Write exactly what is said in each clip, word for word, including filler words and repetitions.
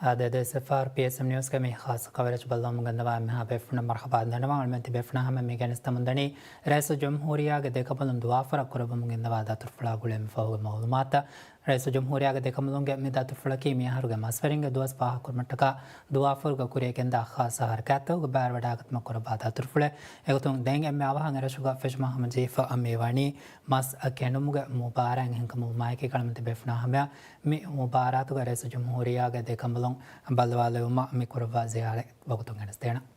އާދެ، ދެ ސިފަރ ޕީއެސްއެމް ނިއުސްގެ މި ޚާއްޞަ ކަވަރޭޖް ބައްލަވަމުން ގެންދަވާ އެންމެހާ ބޭފުޅުންނަށް މަރުޙަބާ ދަންނަވަން. އަޅުމެން ތިބޭފުޅުންނާ ހަމަ މި ގެނެސްދަމުން ދަނީ ރައީސުލްޖުމްހޫރިއްޔާގެ ދެކަނބަލުން ދުވާފަރަށް ކުރައްވަމުން ގެންދަވާ ދަތުރުފުޅާ ގުޅޭ މި ފަހުގެ މައުލޫމާތަށް. ރައީސުލްޖުމްހޫރިއްޔާގެ ދެކަނބަލުންގެ މި ދަތުރުފުޅަކީ މިއަހަރުގެ މަސްވެރިންގެ ދުވަސް ފާހަގަކުރުމަށްޓަކާ ދުވާފަރުގަ ކުރިއަށް ގެންދާ ޚާއްޞަ ހަރަކާތްތަކުގެ ބައިވެރިވެވަޑައިގަތުމަށް ކުރައްވާ ދަތުރުފުޅެއް. އެގޮތުން ދެން އެންމެ އަވަހަށް އެރަށުގަ ފެށުމަށް ހަމަޖެހިފަ މިވަނީ މަސް ކެނޑުމުގެ މުބާރާތް. އެހެންކަމުން މާތްކީ އަޅުމެން ތިބޭފުޅުންނާ ހަމަޔަށް މި މުބާރާތުގަ ރައީސުލްޖުމްހޫރިއްޔާގެ ދެކަނބަލުން ބައްލަވާލެވުމަށް މި ކުރައްވާ ޒިޔާރަތް ވަގުތުން ގެނެސްދޭނަން.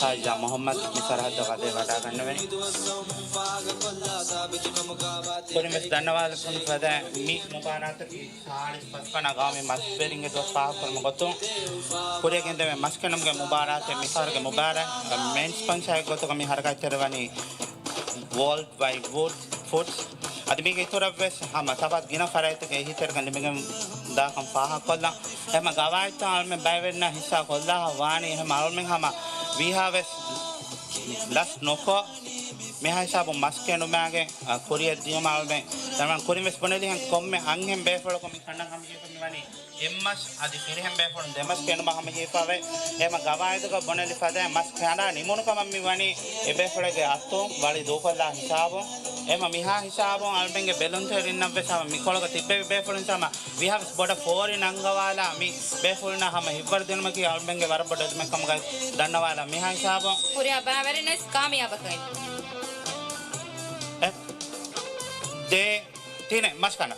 ފާއިޒާ މުޙައްމަދު މި ސަރަހައްދަށް ވަދެ ވަޑައިގަންނަވަނީ. ކުރިން ވެސް ދަންނަވާލަން ފަދަ މި މުބާރާތަކީ ސާޅީސް ފަސް ވަނަ ގައުމީ މަސްވެރިންގެ ދުވަސް ފާހަގަކުރުމުގެ ގޮތުން ކުރިއަށް ގެންދެވޭ މަސްކެނޑުމުގެ މުބާރާތެއް. މިފަހަރުގެ މުބާރާތް މޭން ސްޕޮންސަރެއް ގޮތުގަ މި ހަރަކާތްތެރިވަނީ ވޯލްޑް ވައިޑް ވޫޑް ފުޑްސް. އަދި މީގެ އިތުރަށް ވެސް ހަމަ ތަފާތު ގިނަ ފަރާތްތަކެއް އެހީތެރިކަން ލިބިގެން ދާކަން ފާހަގަކޮށްލަން. އެހެންމަ ގަވާއިދުތައް އަޅުމެން ބައިވެރިންނާ ހިއްސާ ކޮށްލާ ވާނީ އެހެން އަޅުމެން ހަމަ ވީހާވެސް ލަސް ނުކޮށް، މިހާ ހިސާބުން މަސް ކެނޑުމާގެ، އަ، ކުރިއަށް ދިޔުމަށް އަޅުމެން ދަންނަވަން. ކުރިން ވެސް ބުނެލިހެން ކޮންމެ އަންހެން ބޭފުޅަކު މި ކަނޑަން ހަމަޖެހިފަ މިވަނީ އެއްމަސް އަދި ފިރިހެން ބޭފުޅުން ދެމަސް ކެނޑުމަށް ހަމަޖެހިފަވޭ. އެހެމަ ގަވާއިދުގަ ބުނެލި ފަދައިން މަސް ކަނޑާ ނިމުނު ކަމަށް މި ވަނީ އެބޭފުޅެއްގެ އަތުން ވަޅި ދޫކޮށްލާ ހިސާބުން. އެހެމަ މިހާ ހިސާބުން އަޅުމެންގެ ބެލުންތެރިންނަށް ވެސް ހަމަ މިކޮޅުގަ ތިއްބެވި ބޭފުޅުން ހަމަ ވީހާވެސް ބޮޑަށް ފޯރި ނަންގަވާލާ މި ބޭފުޅުންނަށް ހަމަ ހިތްވަރު ދިނުމަކީ އަޅުމެންގެ ވަރަށް ބޮޑު އެދުމެއް ކަމުގައި ދަންނަވާލާ. މިހާ ހިސާބުން ކުރިއަށް ބައިވެރިން ވެސް ކާމިޔާބަކަށް. އެ، ދޭ، ތިނެއް މަސް ކަނޑަ.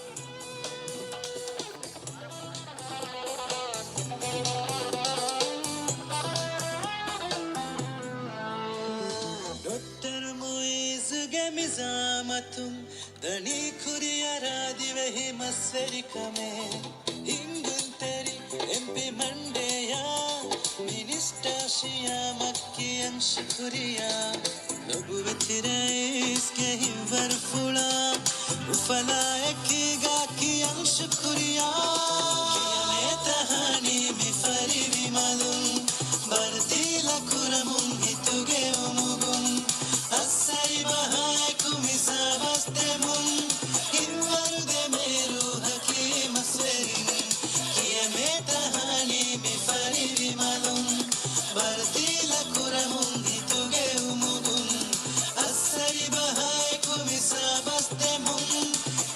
ޑޮކްޓަރ މުއިއްޒުގެ މި ޒާމަތުން ދަނީ ކުރިއަށް ރާ ދިވެހި މަސްވެރިކަމެއް. ހިންގުންތެރި އެމްޕީ މަންޑޭޔާ، މިނިސްޓާ ޝިޔާ މައްކިޔަށް ޝުކުރިއްޔާ. ނުބުވެތި ރައީސްގެ ހިތްވަރުފުޅާ، އުފަލާ އެކީގާ ކިޔަން ޝުކުރިއްޔާ. ކިޔަމޭ ތަހާނީ މި ފަރިވި މަލުން، ވަރުދީލަ ކުރަމުން ހިތުގެ އުމުގުން، އައްސަރި ބަހާއެކު މި ސާބަސް ދެމުން، ހިތްވަރު ދެމޭ ރޫހަކީ މަސްވެރިން. ކިޔަމޭ ތަހާނީ މި ފަރިވި މަލުން، ވަރުދީލަ ކުރަމުން ހިތުގެ އުމުގުން، އައްސަރި ބަހާއެކު މި ސާބަސް ދެމުން،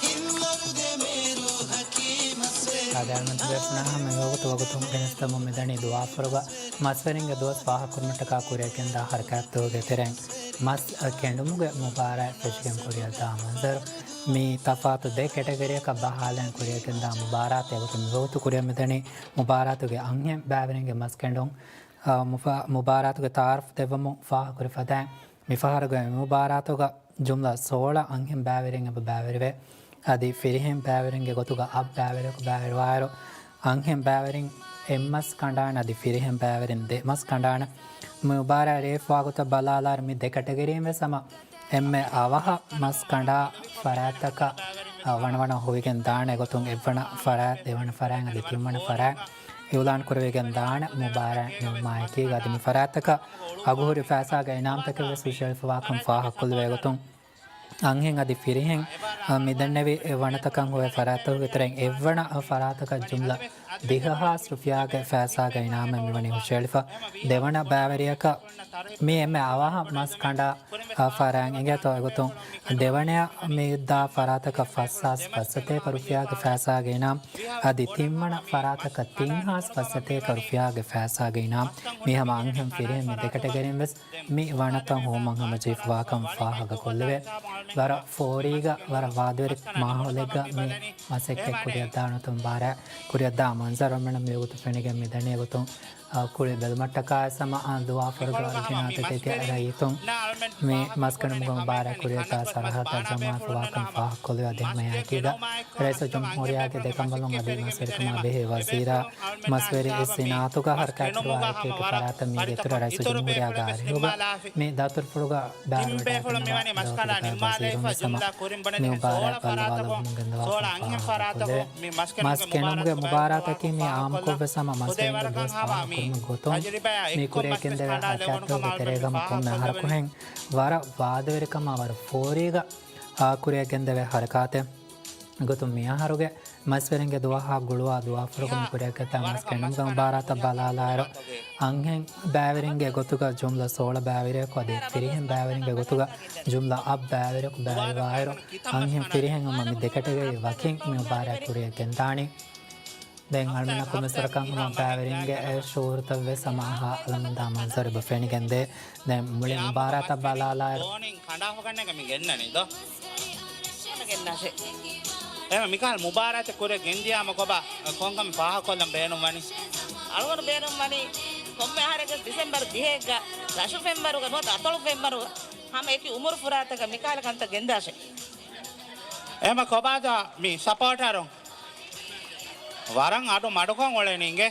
ހިތްވަރު ދެމޭ ރޫހަކީ މަސްވެރިން. އާދެ، އަޅުމެން ތިބޭފުޅުންނާ ހަމަ މިވަގުތު ވަގުތުން ގެނެސްދަމުން މިދަނީ ދުވާފަރުގަ މަސްވެރިންގެ ދުވަސް ފާހަގަކުރުމަށްޓަކާ ކުރިއަށް ގެންދާ ހަރަކާތްތަކުގެ ތެރެއިން މަސް ކެނޑުމުގެ މުބާރާތް ފެށިގެން ކުރިއަށްދާ މަންޒަރު. މި ތަފާތު ދެ ކެޓަގަރީއަކަށް ބަހާލައިން ކުރިއަށް ގެންދާ މުބާރާތެއް. އެގޮތުން މިވަގުތު ކުރިއަށް މިދަނީ މުބާރާތުގެ އަންހެން ބައިވެރިންގެ މަސް ކެނޑުން. އަ، މުފަ-، މުބާރާތުގެ ތައާރަފް ދެއްވަމުން ފާހަގަކުރި ފަދައިން، މިފަހަރުގެ މި މުބާރާތުގަ ޖުމްލަ ސޯޅަ އަންހެން ބައިވެރިން އެބަ ބައިވެރިވޭ. އަދި ފިރިހެން ބައިވެރިންގެ ގޮތުގަ އަށް ބައިވެރިޔަކު ބައިވެރިވާއިރު، އަންހެން ބައިވެރިން އެއްމަސް ކަނޑާނެ އަދި ފިރިހެން ބައިވެރިން ދެ މަސް ކަނޑާނެ. މި މުބާރާތް ރޭވިފަ ވާގޮތަށް ބަލާލާއިރު، މި ދެ ކެޓަގަރީން ވެސް ހަމަ އެންމެ އަވަހަށް މަސް ކަނޑާ ފަރާތްތަކަށް، އަ، ވަނަވަނަ ހޮވިގެން ދާނެ. އެގޮތުން އެއްވަނަ ފަރާތް، ދެވަނަ ފަރާތް އަދި ތިންވަނަ ފަރާތް އިއުލާން ކުރެވިގެން ދާނެ މުބާރާތް ނިމުމާއެކީގަ. އަދި މި ފަރާތްތަކަށް އަގުހުރި ފައިސާގެ އިނާމްތަކެއް ވެސް ހުށައެޅިފަވާކަން ފާހަގަކޮށްލެވޭ. އެގޮތުން އަންހެން އަދި ފިރިހެން، އަ، މިދެންނެވި ވަނަތަކަށް ހުވޭ ފަރާތްތަކުގެ ތެރެއިން އެއްވަނަ ފަރާތަކަށް ޖުމްލަ ދިހަ ހާސް ރުފިޔާގެ ފައިސާގެ އިނާމެއް މިވަނީ ހުށައެޅިފަ. ދެވަނަ ބައިވެރިޔަކަށް މި އެންމެ އަވަހަށް މަސް ކަނޑާ، އަ، ފަރާތް އެނގޭތޯ. އެގޮތުން ދެވަނަޔަށް މި ދާ ފަރާތަކަށް ފަސް ހާސް ފައްސަތޭކަ ރުފިޔާގެ ފައިސާގެ އިނާމް، އަދި ތިންވަނަ ފަރާތަކަށް ތިން ހާސް ފައްސަތޭކަ ރުފިޔާގެ ފައިސާގެ އިނާމް. މީ ހަމަ އަންހެން ފިރިހެން މި ދެ ކެޓަގަރީން ވެސް މި ވަނަތައް ހޮވުމަށް ހަމަޖެހިފަވާކަން ފާހަގަކޮށްލެވޭ. ވަރަށް ފޯރީގަ ވަރަށް ވާދަވެރި މާހައުލެއްގަ މި މަސައްކަތް ކުރިއަށްދާނެ އޮތުން ބާރަ ކުރިއަށްދާ މަންޒަރު އަޅުމެންނަށް މިވަގުތު ފެނިގެން މިދަނީ. އެގޮތުން އާ، ކުރި ބެލުމަށްޓަކާ ސަމަ އާ ދުވާފަރުގެ އަރުޖިނާތަކެކޭ ރައްޔިތުން މި މަސްގަނޑުމުގެ މުބާރާތް ކުރިޔަށް ސަރަހައްދަށް ޖަމާވެފަވާކަން ފާހަގަކޮށްލި އަދި މަޔާކީގަ ރައީސުލްޖުމްހޫރިއްޔާގެ ދެކަނބަލުން އަދި މަސްވެރިކަމާ ބެހޭ ވަޒީރާ މަސްވެރި ސިނާއަތުގަ ހަރަކާތްކުރުވާ އެކި އެކި ފަރާތަށް މީގެ އިތުރަށް ރައީސުލްޖުމްހޫރިއްޔާގެ އަރިހުގަ މި ދަތުރުފުޅުގަ ބާރުވެވަޑައިގަންނަވާ ދައުލަތުގެ ވަޒީރުން ވެސް ހަމަ މި މުބާރާތް ބައްލަވާލަމުން ގެންދަވާކަން ފާހަގަކޮށްލެވޭ. މަސް ކެނޑުމުގެ މުބާރާތަކީ މި އާއްމުކޮށްވެސް ހަމަ މަސްވެރިންގެ ދުވަސް ފާހަގަކުރުމުގެ ގޮތުން މި ކުރިޔަށް ގެންދެވޭ ހަރަކާތްތަކުގެ ތެރޭގަ ހަމަ ކޮންމެ އަހަރަކުހެން ވަރަށް ވާދަވެރިކަމާ ވަރަށް ފޯރީގަ އާ ކުރިޔަށް ގެންދެވޭ ހަރަކާތެއް. އެގޮތުން މިއަހަރުގެ މަސްވެރިންގެ ދުވަހާ ގުޅުވާ ދުވާފަރުގަ މި ކުރިޔަށް ގެންދަވާ މަސް ކެނޑުމުގެ މުބާރާތަށް ބަލާލާއިރު، އަންހެން ބައިވެރިންގެ ގޮތުގަ ޖުމްލަ ސޯޅަ ބައިވެރިޔަކު އަދި ފިރިހެން ބައިވެރިންގެ ގޮތުގަ ޖުމްލަ އަށް ބައިވެރިޔަކު ބައިވެރިވާއިރު، އަންހެން ފިރިހެން ހަމަ މި ދެކަޓެގައި ވަކިން މި މުބާރާތް ކުރިޔަށް ގެންދާނީ. ދެން އަޅުމެންނަށް ކޮންމެސް ވަރަކަށް ހަމަ ބައިވެރިންގެ އެ ޝުއޫރުތައް ވެސް ހަމަ އަހާލަމުންދާ މަންޒަރު އެބަ ފެނިގެންދޭ. ދެން މުޅި މުބާރާތަށް ބަލާލާއިރު، ބޯނިން ކަނޑާފަ ގަންނަގަ މި ގެންނަނީ ދޯ. ގެންނާށޭ. އެހެން މިކަހަލަ މުބާރާތެއް ކުރިޔަށް ގެންދިޔާމަ ކޮބާ ކޮންކަމެއް ފާހަގަކޮށްލަން ބޭނުންވަނީ؟ އަޅުގަނޑު ބޭނުންވަނީ ކޮންމެ އަހަރެއްގަ ޑިސެމްބަރު ދިހައެއްގަ ރަށު ފެންވަރުގަ ނުވަތަ އަތޮޅު ފެންވަރުގަ ހަމަ އެކި އުމުރު ފުރާތަކަށް މިކަހަލަ ކަންތައް ގެންދާށޭ. އެހެމަ ކޮބާތަ މި ސަޕޯޓަރުން؟ ވަރަށް އަޑު މަޑުކޮށް އުޅެނީ އިނގޭ.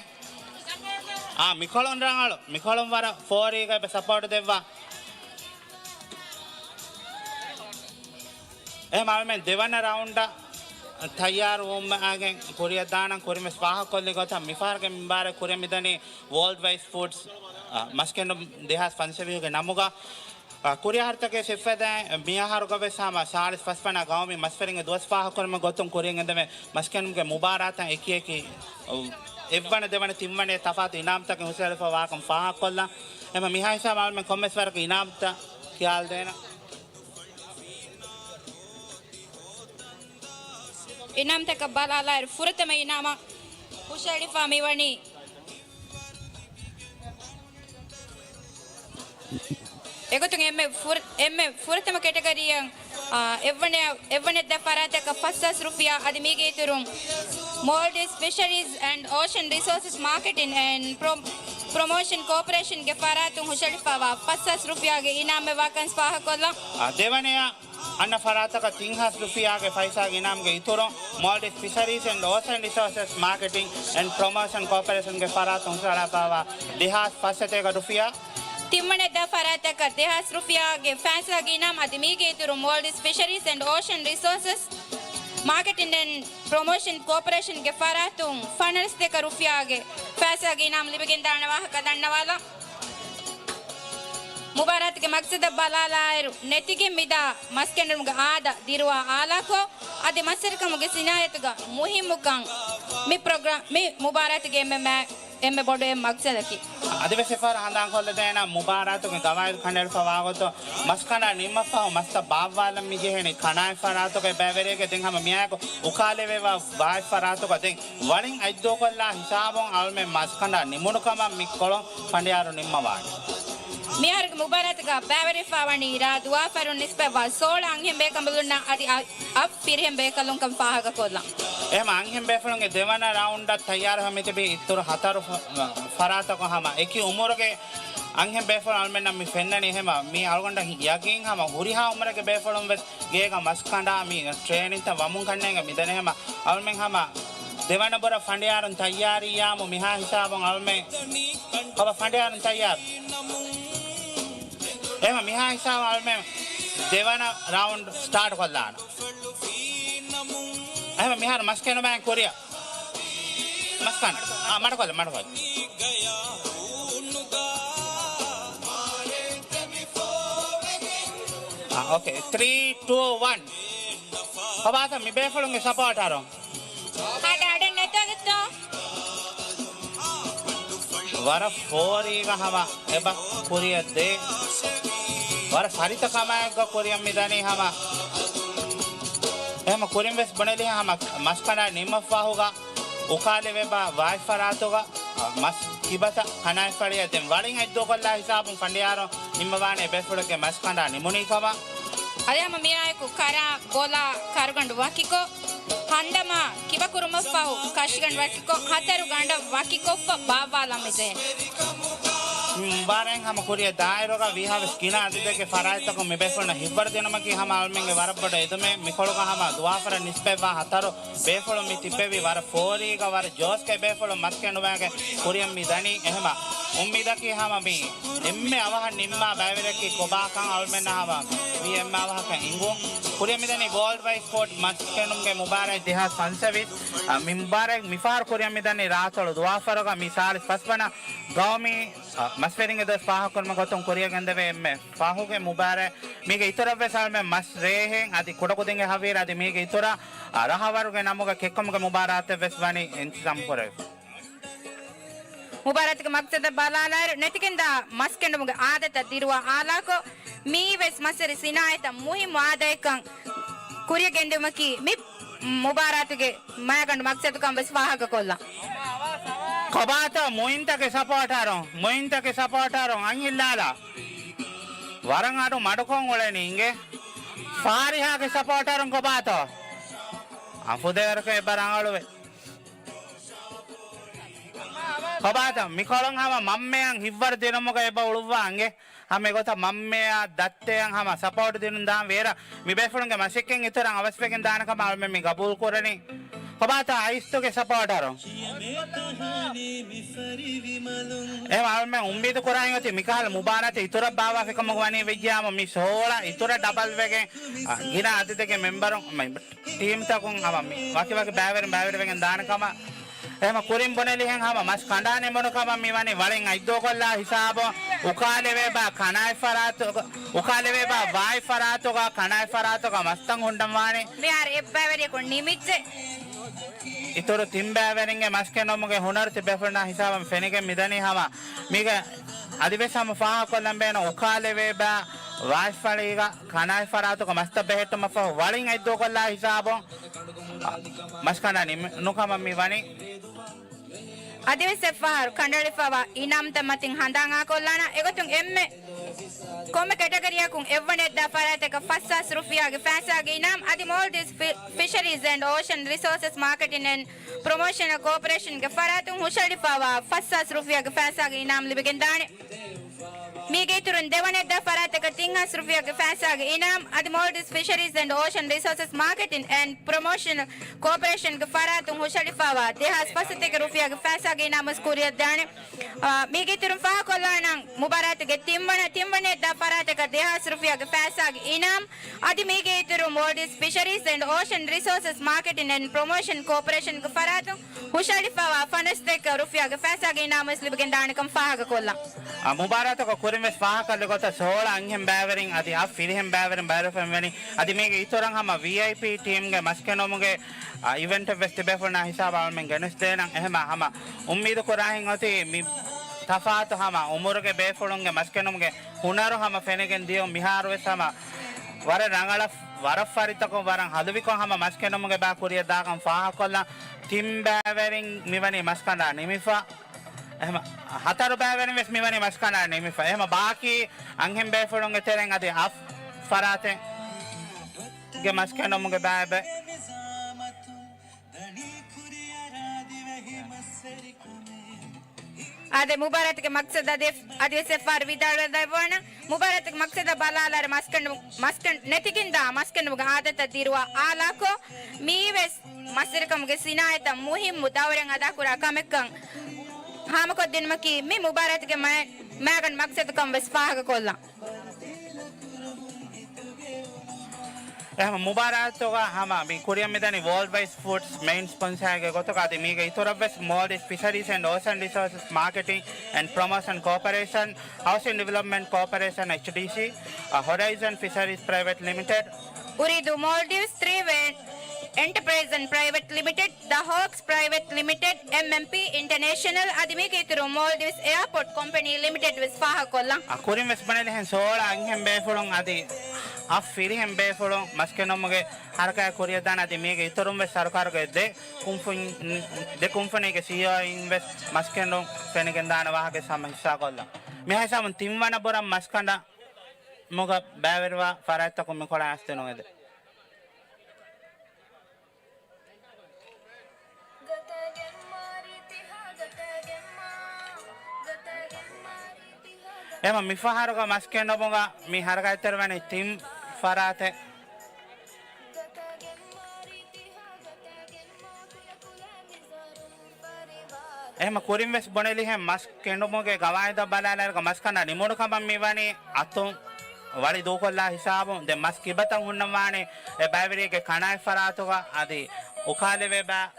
އާ، މިކޮޅުން ރަނގަޅު. މިކޮޅުން ވަރަށް ފޯރީގަ އެބަ ސަޕޯޓް ދެއްވާ. އެހެމަ އަޅުމެން ދެވަނަ ރައުންޑަށް ތައްޔާރުވުމާގެން ކުރިޔަށްދާނަން. ކުރިންވެސް ފާހަގަކޮށްލި ގޮތަށް މިފަހަރުގެ މި މުބާރާތް ކުރިޔަށް މިދަނީ ވޯލްޑް ވައިޑް ފުޑްސް، އަ، މަސްކެނޑު ދެހާސް ފަންސަވީހުގެ ނަމުގަ. އަ، ކުރި އަހަރުތަކެއް ސިފަދައިން މިއަހަރުގަވެސް ހަމަ ސާޅީސް ފަސްވަނަ ގައުމީ މަސްވެރިންގެ ދުވަސް ފާހަގަކުރުމުގެ ގޮތުން ކުރިޔަށް ގެންދެވޭ މަސްކެނޑުމުގެ މުބާރާތަށް އެކި އެކި އެއްވަނަ ދެވަނަ ތިންވަނަ ތަފާތު އިނާމްތަކެއް ހުށަހެޅިފަ ވާކަން ފާހަގަކޮށްލަން. އެމަ މިހާ ހިސާބަށް އަޅުމެން ކޮންމެސް ވަރަކަށް އިނާމްތައް ކިޔާލަދޭނަން. އިނާމްތަކަށް ބަލާލާއިރު ފުރަތަމަ އިނާމަށް ހުށަހެޅިފާ މިވަނީ އެގޮތުން އެންމެ ފުރ-، އެންމެ ފުރަތަމަ ކެޓަގަރީއަށް، އާ، އެއްވަނަ-، އެއްވަނައްދާ ފަރާތަކަށް ފަސްހާސް ރުފިޔާ އަދި މީގެ އިތުރުން މޯލްޑިވްސް ފިޝަރީޒް އެންޑް އޯޝަން ރިސޯސަސް މާކެޓިން އެންޑް ޕްރޮ-، ޕްރޮމޯޝަން ކޯޕަރޭޝަންގެ ފަރާތުން ހުށަހެޅިފައިވާ ފަސްހާސް ރުފިޔާގެ އިނާމެއް ވާކަން ފާހަގަކޮށްލަން. އާ، ދެވަނަޔަށް އަންނަ ފަރާތަކަށް ތިންހާސް ރުފިޔާގެ ފައިސާގެ އިނާމްގެ އިތުރުން މޯލްޑިވްސް ފިޝަރީޒް އެންޑް އޯޝަން ރިސޯސަސް މާކެޓިން އެންޑް ޕްރޮމޯޝަން ކޯޕަރޭޝަންގެ ފަރާތުން ހުށަހަޅާފައިވާ ދެހާސް ފަސްސަތޭކަ ރުފިޔާ. ތިންވަނައްދާ ފަރާތަކަށް ދެހާސް ރުފިޔާގެ ފައިސާގެ އިނާމް އަދި މީގެ އިތުރުން މޯލްޑިވްސް ފިޝަރީޒް އެންޑް އޯޝަން ރިސޯސަސް މާކެޓިން އެންޑް ޕްރޮމޯޝަން ކޯޕަރޭޝަންގެ ފަރާތުން ފަނަރަސްތޭކަ ރުފިޔާގެ ފައިސާގެ އިނާމް ލިބިގެންދާނެ ވާހަކަ ދަންނަވާލަން. މުބާރާތުގެ މަގްސަދަށް ބަލާލާއިރު، ނެތިގެން މިދާ މަސްކެނޑުމުގެ އާދަ ދިރުވާ އާލާކޮށް، އަދި މަސްވެރިކަމުގެ ސިނާއަތުގަ މުހިއްމުކަން މި ޕްރޮގްރާ-، މި މުބާރާތުގެ އެންމެ މާ-، އެންމެ ބޮޑު އެއް މަގްސަދަކީ. އަދިވެސް އެފަހަރު ހަނދާންކޮށްލަދޭނަން، މުބާރާތުގެ ގަވާއިދު ކަނޑައެޅިފަ ވާގޮތުން، މަސްކަނޑާ ނިންމަފަހު މަސްތައް ބާއްވާލަން މި ޖެހެނީ ކަނާތް ފަރާތުގައި ބައިވެރިއެއްގެ ދެން ހަމަ މިއާއެކު އުކާލެވޭ ވާ ވާތް ފަރާތުގަ ދެން ވަޅިން އަތްދޫކޮށްލާ ހިސާބުން އަޅުމެން މަސްކަނޑާ ނިމުނު ކަމަށް މި ކޮޅުން ފަނޑިޔާރު ނިންމަވާނެ. މިއަހަރުގެ މުބާރާތުގަ ބައިވެރިވެފަ ވަނީ ރާ ދުވާފަރުން ނިސްބަތްވާ ސޯޅަ އަންހެން ބޭކަނބަލުންނާ އަދި އަށް، އަށް ފިރިހެން ބޭކަލުންކަން ފާހަގަކޮށްލަން. އެހެމަ އަންހެން ބޭފުޅުންގެ ދެވަނަ ރައުންޑަށް ތައްޔާރުވެ މިތިބީ އިތުރު ހަތަރު ފަ-، ފަރާތަކުން ހަމަ އެކި އުމުރުގެ އަންހެން ބޭފުޅުން އަޅުމެންނަށް މި ފެންނަނީ. އެހެމަ މީ އަޅުގަނޑަށް ޔަގީން ހަމަ ހުރިހާ އުމުރެއްގެ ބޭފުޅުން ވެސް ގޭގަ މަސްކަނޑާ މި ޓްރޭނިންތައް ވަމުން ކަންނޭނގެ މިދަނީ. އެހެމަ އަޅުމެން ހަމަ ދެވަނަ ބުރަ ފަނޑިޔާރުން ތައްޔާރިއްޔާމު މިހާ ހިސާބުން އަޅުމެން ބަބަ ފަނޑިޔާރުން ތައްޔާރު. އެހެމަ މިހާ ހިސާބުން އަޅުމެން ދެވަނަ ރައުންޑް ސްޓާޓް ކޮށްލާނަން. އެހެމަ މިހާރު މަސް ކެނޑުމާއި ކުރިއަށް. މަސް ކަން. އާ، މަޑުކޮށްލަ، މަޑުކޮށްލަ. އާ، އޯކޭ. ތްރީ، ޓޫ، ވަން. ކޮބާތަ މި ބޭފުޅުންގެ ސަޕޯޓަރު؟ ހަޑަ ހަޑަ ނެތޯ ދެއްތޯ؟ ވަރަށް ފޯރީގަ ހަމަ އެބަ ކުރިއަށް ދޭ. ވަރަށް ފަރިތަ ކަމާއެއްގަ ކުރިއަށް މި ދަނީ ހަމަ. އެހެމަ ކުރިން ވެސް ބުނެލި ހަމަ މަސްކަނޑާ ނިމަފަހުގަ އުކާލެވޭ ބާ ވާތް ފަރާތުގަ މަސް ކިބަތައް ކަނާތްފަޅިއަށް ދެން ވަޅިން އަތްދޫކޮށްލާ ހިސާބުން ފަނޑިޔާރު ނިންމަވާނެ އެބޭފުޅެއްގެ މަސްކަނޑާ ނިމުނީ ކަމަށް. އަދި ހަމަ މިއާއެކު ކަރާ ބޮލާ ކަރުގަނޑު ވަކިކޮށް، ހަނދަމާ ކިބަކުރުމަށްފަހު ކަށިގަނޑު ވަކިކޮށް، ހަތަރު ގަނޑަށް ވަކިކޮށްފަ ބާއްވާލަން މިޖެހޭ. މި މުބާރާތް ހަމަ ކުރިއަށް ދާއިރުގަ ވީހާވެސް ގިނަ އަދަދެއްގެ ފަރާތްތަކުން މި ބޭފުޅުންނަށް ހިތްވަރު ދިނުމަކީ ހަމަ އަޅުމެންގެ ވަރަށް ބޮޑު އެދުމެއް. މިކޮޅުގަ ހަމަ ދުވާފަރަށް ނިސްބަތްވާ ހަތަރު ބޭފުޅުން މި ތިއްބެވީ ވަރަށް ފޯރީގަ ވަރަށް ޖޯޝްގައި ބޭފުޅުން މަސްގެނޑުމާގެ ކުރިއަށް މި ދަނީ. އެހެމަ އުއްމީދަކީ ހަމަ މި އެންމެ އަވަހަށް ނިންމާ ބައިވެރިއަކީ ކޮބާކަން އަޅުމެންނަށް ހަމަ ވީ އެންމެ އަވަހަކަށް އިނގުން. ކުރިއަށް މިދަނީ ވޯލްޑް ވައިޑް ސްޕޯޓް މަސްގެންޑުމުގެ މުބާރާތް ދެހާސް ފަންސަވީސް. އަ، މި މުބާރާތް މިފަހަރު ކުރިއަށް މިދަނީ ރާއަތޮޅު ދުވާފަރުގަ މި ސާޅީސް ފަސްވަނަ ގައުމީ، އަ، މަސްވެރިންގެ ދުވަސް ފާހަގަކުރުމުގެ ގޮތުން ކުރިއަށް ގެންދެވޭ އެންމެ ފަހުގެ މުބާރާތް. މީގެ އިތުރަށްވެސް އަޅުމެން މަސް ރޭހެން އަދި ކުޑަކުދިންގެ ހަވީރު އަދި މީގެ އިތުރަށް، އަ، ރަހަވަރުގެ ނަމުގަ ކެއްކުމުގެ މުބާރާތެއްވެސް ވަނީ އިންތިޒާމް ކުރެވިފަ. މުބާރާތުގެ މަގްސަދަށް ބަލާލާއިރު، ނެތިގެންދާ މަސްގެންޑުމުގެ އާދަތަށް ދިރުވާ އާލާކޮށް، މިއީވެސް މަސްވެރި ސިނާއަތަށް މުހިއްމު އާދައެއްކަން ކުރިއަށް ގެންދިއުމަކީ މި މުބާރާތުގެ މައިގަނޑު މަގްސަދުކަން ވެސް ފާހަގަކޮށްލަން. ކޮބާތޯ މުއިންތަކެއް ސަޕޯޓަރުން، މުއިންތަކެއް ސަޕޯޓަރުން އަތް ހިއްލާލާ. ވަރަށް އަޑު މަޑުކޮށް އުޅެނީ އިނގޭ. ފާރިހާގެ ސަޕޯޓަރުން ކޮބާތޯ؟ އަފުދޭވަރަކަށް އެބަ ރަނގަޅުވޭ. ކޮބާތަ މިކޮޅުން ހަމަ މަންމަޔަށް ހިތްވަރު ދިނުމުގަ އެބަ އުޅުއްވާ އިނގޭ. ހަމަ އެގޮތަށް މަންމަޔާ ދައްތަޔަށް ހަމަ ސަޕޯޓް ދިނުން ދާން ވޭރަ މި ބޭފުޅުންގެ މަސައްކަތް އިތުރަށް އަވަސްވެގެން ދާނެ ކަމަށް އަޅުމެން މި ގަބޫލު ކުރަނީ. ކޮބާތަ އައިސްތުގެ ސަޕޯޓަރު. އެހެން އަޅުމެން އުއްމީދު ކުރާ އޮތީ މިކަހަލަ މުބާރާތެއް އިތުރަށް ބާއްވާފި ކަމުގަ ވަނީ ވެއްޖެއްޔާމު މި ސޯޅަ އިތުރަށް ޑަބަލް ވެގެން، އަ، ގިނަ އަދަދެއްގެ މެމްބަރުން ޓީމްތަކުން ހަމަ މި ވަކިވަކި ބައިވެރިން ބައިވެރިވެގެން ދާނެ ކަމަށް. އެހެމަ ކުރިން ބުނެލިހެން ހަމަ މަސް ކަނޑާ ނިމުނު ކަމަށް މި ވަނީ ވަޅިން އަތްދޫކޮށްލާ ހިސާބުން. އުކާލެވޭ ބާ ކަނާތް ފަރާތުގަ، އުކާލެވޭ ބާ ވާތް ފަރާތުގަ، ކަނާތް ފަރާތުގަ މަސްތައް ހުންނަން ވާނެ. މިހާރު އެއްބައިވެރިޔަކު ނިމިއްޖެ. އިތުރު ތިން ބައިވެރިންގެ މަސްގެންނުމުގެ ހުނަރު ތި ބޭފުޅުންނާ ހިސާބަށް ފެނިގެން މިދަނީ ހަމަ މީގެ އަދިވެސް ހަމަ ފާހަގަކޮށްލަން ބޭނުން އުކާލެވޭ ބާ ވާތްފަޅީގަ ކަނާތް ފަރާތުގަ މަސްތައް ބެހެއްޓުމަށްފަހު ވަޅިން އަތްދޫކޮށްލާ ހިސާބުން މަސްކަނޑާ ނިމުނު ކަމަށް މި ވަނީ. އަދިވެސް އެއްފަހަރު ކަނޑައެޅިފައިވާ އިނާމްތައް މަތިން ހަނދާން އާކޮށްލާނަން. އެގޮތުން އެންމެ ކޮންމެ ކެޓަގަރީއަކުން އެއްވަނައަށްދާ ފަރާތަކަށް ފަސްހާސް ރުފިޔާގެ ފައިސާގެ އިނާމް އަދި މޯލްޑިވްސް ފި-، ފިޝަރީޒް އެންޑް އޯޝަން ރިސޯސަސް މާކެޓިން އެންޑް ޕްރޮމޯޝަނަލް ކޯޕަރޭޝަންގެ ފަރާތުން ހުށަހެޅިފައިވާ ފަސްހާސް ރުފިޔާގެ ފައިސާގެ އިނާމް ލިބިގެންދާނެ. މީގެ އިތުރުން ދެވަނައަށްދާ ފަރާތަކަށް ތިންހާސް ރުފިޔާގެ ފައިސާގެ އިނާމް އަދި މޯލްޑިވްސް ފިޝަރީޒް އެންޑް އޯޝަން ރިސޯސަސް މާކެޓިން އެންޑް ޕްރޮމޯޝަނަލް ކޯޕަރޭޝަންގެ ފަރާތުން ހުށަހެޅިފައިވާ ދެހާސް ފަސްސަތޭކަ ރުފިޔާގެ ފައިސާގެ އިނާމުވެސް ކުރިއަށްދާނެ. އާ، މީގެ އިތުރުން ފާހަގަކޮށްލާނަން މުބާރާތުގެ ތިންވަނަ، ތިންވަނައަށްދާ ފަރާތަކަށް ދެހާސް ރުފިޔާގެ ފައިސާގެ އިނާމް އަދި މީގެ އިތުރުން މޯލްޑިވްސް ފިޝަރީޒް އެންޑް އޯޝަން ރިސޯސަސް މާކެޓިން އެންޑް ޕްރޮމޯޝަން ކޯޕަރޭޝަންގެ ފަރާތުން ހުށަހެޅިފައިވާ ފަނަސްތޭކަ ރުފިޔާގެ ފައިސާގެ އިނާމުވެސް ލިބިގެންދާނެކަން ފާހަގަކޮށްލަން. އާ، މުބާރާތަކަށް ކުރިންވެސް ފާހަގަކޮށްލި ގޮތަށް ސޯޅަ އަންހެން ބައިވެރިން އަދި އަށް ފިރިހެން ބައިވެރިން ބައިވެރިވެފަ މިވަނީ. އަދި މީގެ އިތުރަށް ހަމަ ވީއައިޕީ ޓީމްގެ މަސްގެނުމުގެ، އާ، އިވެންޓެއްވެސް ތިބޭފުޅުންނާ ހިސާބަށް އަޅުމެން ގެނެސްދޭނަން. އެހެމަ ހަމަ އުއްމީދު ކުރާހެން އޮތީ މި ތަފާތު ހަމަ އުމުރުގެ ބޭފުޅުންގެ މަސްގެނުމުގެ ހުނަރު ހަމަ ފެނިގެން ދިޔުން. މިހާރުވެސް ހަމަ ވަރަށް ރަނގަޅަށް، ވަރަށް ފަރިތަކުން ވަރަށް ހަލުވިކޮށް ހަމަ މަސްގެނުމުގެ ބާ ކުރިއަށް ދާކަން ފާހަގަކޮށްލަން. ތިން ބައިވެރިން މިވަނީ މަސްކަނޑާ ނިމިފަ. އެހެމަ ހަތަރު ބައިވެރިން ވެސް މިވަނީ މަސްކަނޑާ ނިމިފަ. އެހެމަ ބާކީ އަންހެން ބޭފުޅުންގެ ތެރެއިން އަދި އަށް ފަރާތެއްގެ މަސްގެނުމުގެ ބައި އެބަ އާދެ، މުބާރާތުގެ މަގްސަދަށް އަދިވެސް އެއްފަހަރު ވިދާޅުވެދެއްވާނަން. މުބާރާތުގެ މަގްސަދަށް ބަލާލާއިރު މަސްގަނޑު، މަސްގަނޑު ނެތިގެންދާ މަސްގަނޑުމުގެ އާދަތަށް ދިރުވާ އާލާކޮށް، މިއީވެސް މަސްވެރިކަމުގެ ސިނާއަތަށް މުހިއްމު ދައުރެއް އަދާކުރާ ކަމެއްކަން ހާމަކޮށްދިނުމަކީ މި މުބާރާތުގެ މައި-، މައިގަނޑު މަގްސަދުކަން ވެސް ފާހަގަކޮށްލަން. އެހެން މުބާރާތުގަ ހަމަ މި ކުރިއަށް މިދަނީ ވޯލްޑް ވައިޑް ސްޕޯޓްސް މެއިން ސްޕޮންސާގެ ގޮތުގަ އަދި މީގެ އިތުރަށްވެސް މޯލްޑިވްސް ފިޝަރީޒް އެންޑް އޯޝަން ރިސޯސަސް މާކެޓިން އެންޑް ޕްރޮމޯޝަން ކޯޕަރޭޝަން، ހައުސިން ޑިވެލޮޕްމަންޓް ކޯޕަރޭޝަން، އެޗްޑީސީ، އަ، ހޮރައިޒަން ފިޝަރީޒް ޕްރައިވެޓް ލިމިޓެޑް، އުރީދޫ މޯލްޑިވްސް ތްރީ ވޭ އެންޓަޕްރައިޒަން ޕްރައިވެޓް ލިމިޓެޑް، ދަ ހޯކްސް ޕްރައިވެޓް ލިމިޓެޑް، އެމްއެމްޕީ އިންޓަރނޭޝަނަލް އަދި މީގެ އިތުރުން މޯލްޑިވްސް އެއާޕޯޓް ކޮމްޕެނީ ލިމިޓެޑް ވެސް ފާހަގަކޮށްލަން. އަ، ކުރިން ވެސް ބުނެލިހެން ސޯޅަ އަންހެން ބޭފުޅުން އަދި އަށް ފިރިހެން ބޭފުޅުން މަސްގެނުމުގެ ހަރަކާތް ކުރިއަށްދާނެ އަދި މީގެ އިތުރުން ވެސް ސަރުކާރުގެ ދެ ކުންފުން-، ދެ ކުންފުނީގެ ސީއީއޯއިން ވެސް މަސްގެންޑުން ފެނިގެންދާނެ ވާހަކަ ހަމަ ހިއްސާކޮށްލަން. މިހާ ހިސާބުން ތިންވަނަ ބުރަން މަސްކަނޑަމުގަ ބައިވެރިވާ ފަރާތްތަކުން މިކޮޅަށް އައިސްދިނުން އެދެ. އެހެމަ މިފަހަރުގަ މަސް ކެނޑުމުގަ މި ހަރަކާތްތެރިވަނީ ތިން ފަރާތެއް. އެހެމަ ކުރިން ވެސް ބުނެލިހެން މަސް ކެނޑުމުގެ ގަވާއިދަށް ބަލާލާއިރުގަ މަސް ކަނޑާ ނިމުނު ކަމަށް މިވަނީ އަތުން ވަޅި ދޫކޮށްލާ ހިސާބުން. ދެން މަސް ކިބަތައް ހުންނަންވާނެ އެ ބައިވެރިއެއްގެ ކަނާތް ފަރާތުގަ އަދި އުކާލެވޭ ބައި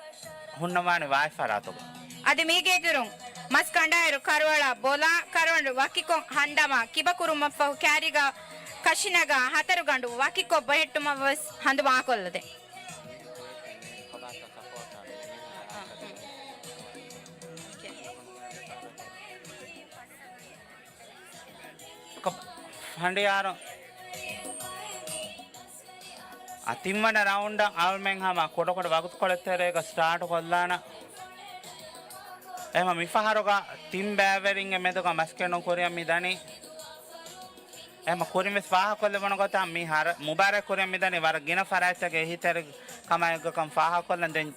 ހުންނަންވާނެ ވާތް ފަރާތުގަ. އަދި މީގެ އިތުރުން މަސް ކަނޑާއިރު ކަރުވަޅާ ބޮލާ ކަރުވަން ވަކިކޮށް ހަންދަމާ ކިބަކުރުމަށްފަހު ކާރީގަ ކަށިނަގާ ހަތަރު ގަނޑު ވަކިކޮށް ބެހެއްޓުމަށް ވެސް ހަނދުމާކޮށްލަދޭ. ފަނޑިޔާރު އަ، ތިންވަނަ ރައުންޑަށް އަޅުމެން ހަމަ ކުޑަކުޑަ ވަގުތުކޮޅެއް ތެރޭގަ ސްޓާޓު ކޮށްލާނަ. އެހެމަ މިފަހަރުގަ ތިން ބައިވެރިންގެ މެދުގަ މަސްކެނޑުން ކުރިއަށް މި ދަނީ. އެހެމަ ކުރިން ވެސް ފާހަގަކޮށްލެވުނު ގޮތަށް މި ހަރ-، މުބާރާތް ކުރިއަށް މި ދަނީ ވަރަށް ގިނަ ފަރާތްތަކެއް އެހީތެރި ކަމާއެއްގަކަން ފާހަގަކޮށްލަން. ދެން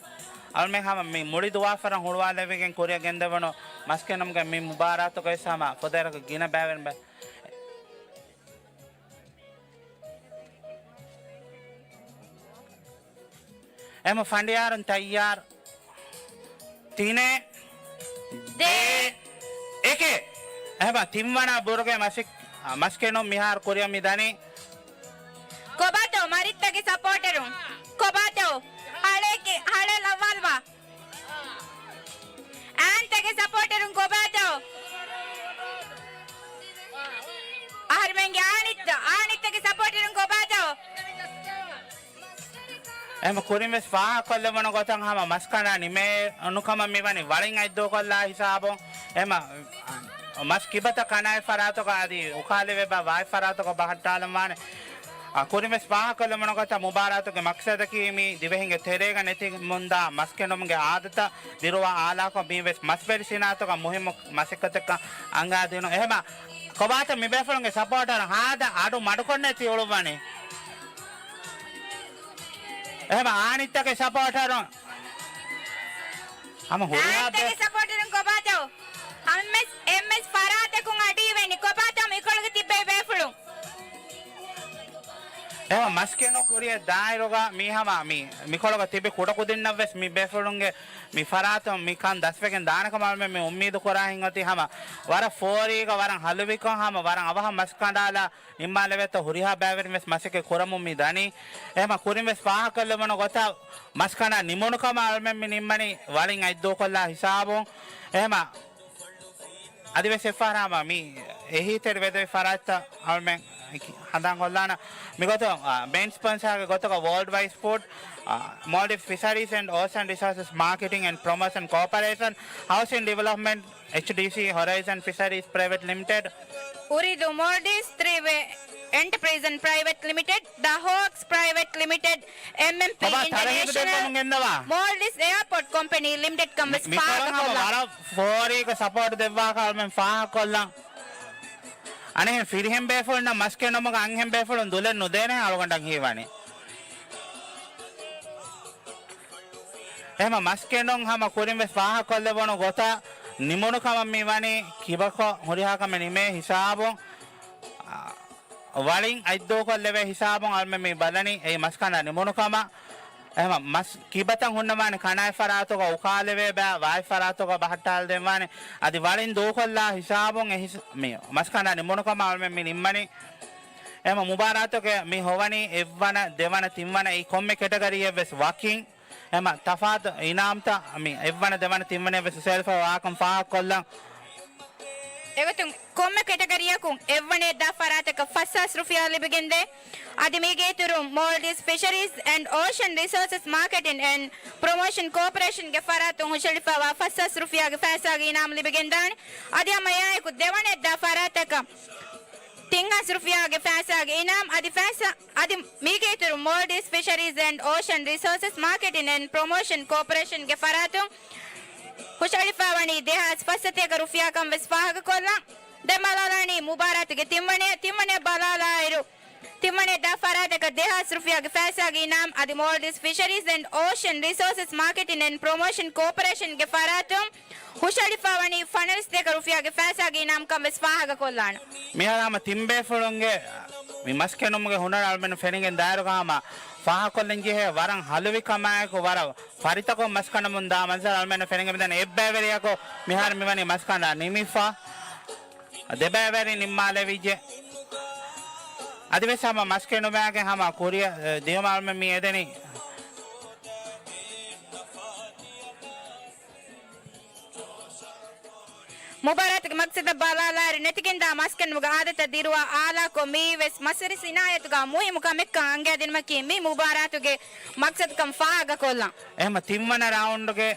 އަޅުމެން ހަމަ މި މުޅި ދުވާފަރަށް ހުޅުވާލެވިގެން ކުރިއަށް ގެންދެވުނު މަސްކެނޑުމުގެ މި މުބާރާތުގައި ހަމަ ފުދޭވަރަކަށް ގިނަ ބައިވެރިން ބަ-، އެހެމަ ފަނޑިޔާރުން ތައްޔާރު. ތިނެއް، ދޭއް، އެކެއް. އެހެމަ ތިންވަނަ ބުރުގެ މަސި-، މަސްކެނޑުން މިހާރު ކުރިއަށް މި ދަނީ. ކޮބާތޯ މަރިއްތަގެ ސަޕޯޓަރުން؟ ކޮބާތޯ؟ ހަޅޭ ކި-، ހަޅޭ ލައްވާލަބާ. އާންތަގެ ސަޕޯޓަރުން ކޮބާތޯ؟ އަހަރުމެންގެ އާނިއްތަ-، އާނިއްތަގެ ސަޕޯޓަރުން ކޮބާތޯ؟ އެހެމަ ކުރިން ވެސް ފާހަގަކޮށްލެވުނު ގޮތަށް ހަމަ މަސް ކަނޑާ ނިމޭނުކަމަށް މިވަނީ ވަޅިން އަތްދޫކޮށްލާ ހިސާބުން. އެހެމަ މަސް ކިބަތައް ކަނާތް ފަރާތުގަ އަދި އުކާލެވޭ ބައި ވާތް ފަރާތުގަ ބަހައްޓާލަންވާނެ. އަ، ކުރިން ވެސް ފާހަގަކޮށްލެވުނު ގޮތަށް މުބާރާތުގެ މަޤްޞަދަކީ މި ދިވެހިންގެ ތެރޭގަ ނެތިމުންދާ މަސްކެނޑުމުގެ އާދަތައް ދިރުވާ އާލާކޮށް މި ވެސް މަސްވެރި ސިނާއަތުގަ މުހިއްމު މަސައްކަތެއްކަން އަންގާދިނުން. އެހެމަ ކޮބާތޯ މި ބޭފުޅުންގެ ސަޕޯޓަރު ހާދަ އަޑު މަޑުކޮށްނެތި އުޅުއްވަނީ. އެހެމަ އާނިއްތަގެ ސަޕޯޓަރު ހަމަ ހުރިހާ އާންތަގެ ބޭ- ސަޕޯޓަރުން ކޮބާތޯ؟ އެމްއެސް، އެމްއެސް ފަރާތަކުން އަޑީވެނި ކޮބާތޯ މިކޮޅުގަ ތިއްބެވި ބޭފުޅުން؟ އެހެމަ މަސްކެނޑު ކުރިއަށް ދާއިރުގަ މީ ހަމަ މި، މިކޮޅުގަ ތިބި ކުޑަކުދިންނަށް ވެސް މި ބޭފުޅުންގެ މި ފަރާތުން މި ކަން ދަސްވެގެން ދާނެ ކަމަށް މި އުއްމީދު ކުރާ ހިތް އޮތީ ހަމަ ވަރަށް ފޯރީގަ ވަރަށް ހަލުވިކޮށް ހަމަ ވަރަށް އަވަހަށް މަސް ކަނޑާލާ ނިންމާލެވޭތޯ ހުރިހާ ބައިވެރިން ވެސް މަސައްކަތް ކުރަމުން މި ދަނީ. އެހެމަ ކުރިން ވެސް ފާހަގަކޮށްލެވުނު ގޮތަށް މަސް ކަނޑާ ނިމުނު ކަމަށް އަޅުމެން މި ނިންމަނީ ވަޅިން އަތްދޫކޮށްލާ ހިސާބުން. އެހެމަ އަދިވެސް އެއްފަހަރާމަ މި އެހީތެރި ވެދެވި ފަރާތްތައް އަޅުމެން ހަނދާން ކޮށްލާނަ. މިގޮތުން، އާ، މެއިން ސްޕޮންސާގެ ގޮތުގަ ވޯލްޑް ވައިޑް ފުޑް، އާ، މޯލްޑިވްސް ފިޝަރީސް އެންޑް އޯޝަން ރިސޯސަސް މާކެޓިން އެންޑް ޕްރޮމޯޝަން ކޯޕަރޭޝަން، ހައުސިން ޑިވެލޮޕްމަންޓް، އެޗްޑީސީ ހޮރައިޒަން ފިޝަރީޒް ޕްރައިވެޓް ލިމިޓެޑް، އުރިދު މޯލްޑިވްސް ތްރީ ވޭ އެންޓަޕްރައިޒަން ޕްރައިވެޓް ލިމިޓެޑް، ދަ ހޯކްސް ޕްރައިވެޓް ލިމިޓެޑް، އެމްއެމްޕީ ބަބާ، ތަރަހީބު އިންޓަރނޭޝަނަލް، ދެއްވަމުން ގެންނަވާ. މޯލްޑިވްސް އެއާޕޯޓް ކޮމްޕެނީ ލިމިޓެޑް ކަން ވެސް މި، މިކޮޅުން ހަމަ ފާހަގަކޮށްލަން. ވަރަށް ފޯރީގަ ސަޕޯޓް ދެއްވާކަށް އަޅުމެން ފާހަގަކޮށްލަން. އަނެއްހެން ފިރިހެން ބޭފުޅުންނަށް މަސް ކެނޑުމުގަ އަންހެން ބޭފުޅުން ދުލެއް ނުދޭނެ އަޅުގަނޑަށް ހީވަނީ. އެހެމަ މަސް ކެނޑުން ހަމަ ކުރިން ވެސް ފާހަގަކޮށްލެވުނު ގޮތަށް ނިމުނު ކަމަށް މި ވަނީ ކިބަކޮށް ހުރިހާ ކަމެއް ނިމޭ ހިސާބުން، އާ، ވަޅިން އަތްދޫކޮށްލެވޭ ހިސާބުން އަޅުމެން މި ބަލަނީ. އެއީ މަސް ކަނޑާ ނިމުނު ކަމަށް. އެހެމަ މަސް ކިބަތައް ހުންނަވާނެ ކަނާތް ފަރާތުގަ އުކާލެވޭ ބައި ވާތް ފަރާތުގަ ބަހައްޓާލަދެއްވާނެ. އަދި ވަޅިން ދޫކޮށްލާ ހިސާބުން އެ ހިސް-، މި މަސް ކަނޑާ ނިމުނު ކަމަށް އަޅުމެން މި ނިންމަނީ. އެހެމަ މުބާރާތުގެ މި ހޮވަނީ އެއްވަނަ، ދެވަނަ، ތިންވަނަ އެއީ ކޮންމެ ކެޓަގަރީއެއް ވެސް ވަކިން. އެހެމަ ތަފާތު އިނާމްތައް މި އެއްވަނަ، ދެވަނަ، ތިންވަނަ ވެސް ހުށަހެޅިފައި ވާކަން ފާހަގަކޮށްލަން. އެގޮތުން ކޮންމެ ކެޓަގަރީއަކުން އެއްވަނައަށްދާ ފަރާތަކަށް ފަސްހާސް ރުފިޔާ ލިބިގެންދޭ. އަދި މީގެ އިތުރުން މޯލްޑިވްސް ފިޝަރީޒް އެންޑް އޯޝަން ރިސޯސަސް މާކެޓިން އެންޑް ޕްރޮމޯޝަން ކޯޕަރޭޝަންގެ ފަރާތުން ހުށަހެޅިފައިވާ ފަސްހާސް ރުފިޔާގެ ފައިސާގެ އިނާމް ލިބިގެންދާނެ. އަދި ހަމަ އެއާއެކު ދެވަނައަށްދާ ފަރާތަކަށް ތިންހާސް ރުފިޔާގެ ފައިސާގެ އިނާމް އަދި ފައިސާ، އަދި މީގެ އިތުރުން މޯލްޑިވްސް ފިޝަރީޒް އެންޑް އޯޝަން ރިސޯސަސް މާކެޓިން އެންޑް ޕްރޮމޯޝަން ކޯޕަރޭޝަންގެ ފަރާތުން ހުށަހެޅިފައިވަނީ ދެހާސް ފަސްސަތޭކަ ރުފިޔާކަން ވެސް ފާހަގަކޮށްލަން. ދެން ބަލާލާނީ މުބާރާތުގެ ތިންވަނަ، ތިންވަނަ ބަލާލާއިރު، ތިންވަނަ ދާ ފަރާތަކަށް ދެހާސް ރުފިޔާގެ ފައިސާގެ އިނާމް އަދި މޯލްޑިވްސް ފިޝަރީޒް އެންޑް އޯޝަން ރިސޯސަސް މާކެޓިން އެންޑް ޕްރޮމޯޝަން ކޯޕަރޭޝަންގެ ފަރާތުން ހުށަހެޅިފައިވަނީ ފަނަރަ ސަތޭކަ ރުފިޔާގެ ފައިސާގެ އިނާމްކަން ވެސް ފާހަގަކޮށްލާނަން. މިހާރު ހަމަ ތިން ބޭފުޅުންގެ މި މަސް ކެނޑުމުގެ ހުނަރު އަޅުމެން ފެނިގެން ދާއިރުގަ ހަމަ ފާހަގަކޮށްލަން ޖެހޭ ވަރަށް ހަލުވިކަމާއެކު ވަރަށް ފަރިތަކުން މަސް ކަނޑަމުން ދާ މަންޒަރު އަޅުމެން ފެނިގެން މިދަނީ. އެއްބައިވެރިޔަކު މިހާރު މިވަނީ މަސް ކަނޑާ ނިމިފަ. ދެބައިވެރި ނިންމާލެވިއްޖެ. އަދިވެސް ހަމަ މަސް ކެނޑުމާގެ ހަމަ ކުރިއަށް، އެ، ދިޔުމަށް އަޅުމެން މި އެދެނީ. މުބާރާތުގެ މަގްސަދަށް ބަލާލާއިރު ނެތިގެންދާ މަސްކެނޑުމުގެ އާދަތައް ދިރުވާ އާލާކޮށް، މިއީވެސް މަސްވެރި ސިނާއަތުގަ މުހިއްމު ކަމެއްކަން އަންގައިދިނުމަކީ މި މުބާރާތުގެ މަގްސަދުކަން ފާހަގަކޮށްލަން. އެހެމަ ތިންވަނަ ރައުންޑްގެ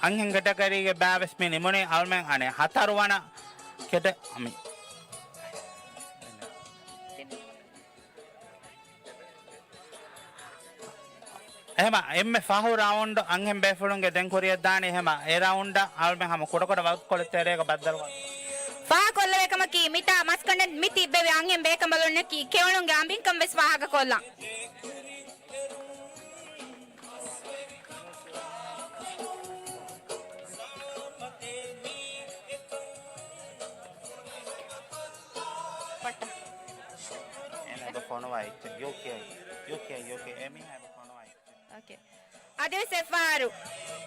އަންހެން ކެޓަގަރީގެ ބައިވެސް މި ނިމުނީ އަޅުމެން އަނެއް ހަތަރުވަނަ ކެޓަ-، މި އެހެމަ އެންމެ ފަހު ރައުންޑް އަންހެން ބޭފުޅުންގެ ދެން ކުރިއަށްދާނީ. އެހެމަ އެ ރައުންޑަށް އަޅުމެން ހަމަ ކުޑަކުޑަ ވަގުތުކޮޅެއް ތެރޭގަ ބައްދަލުކޮށް ފާހަގަކޮށްލެވޭ ކަމަކީ، މިތާ މަސްކަނޑަށް މި ތިއްބެވި އަންހެން ބޭކަނބަލުންނަކީ ކެއުނުންގެ އަނބިންކަން ވެސް ފާހަގަކޮށްލަން. އޭނާ އެބަ ފޮނުވާ އެއްޗެއް. ޔޫ ކޭ، ޔޫ ކޭ، ޔޫ ކޭ، އެ މީހާ އެބަ ފޮނުވާ އެއްޗެއް. އޯކޭ. އަދިވެސް އެއްފަހަރު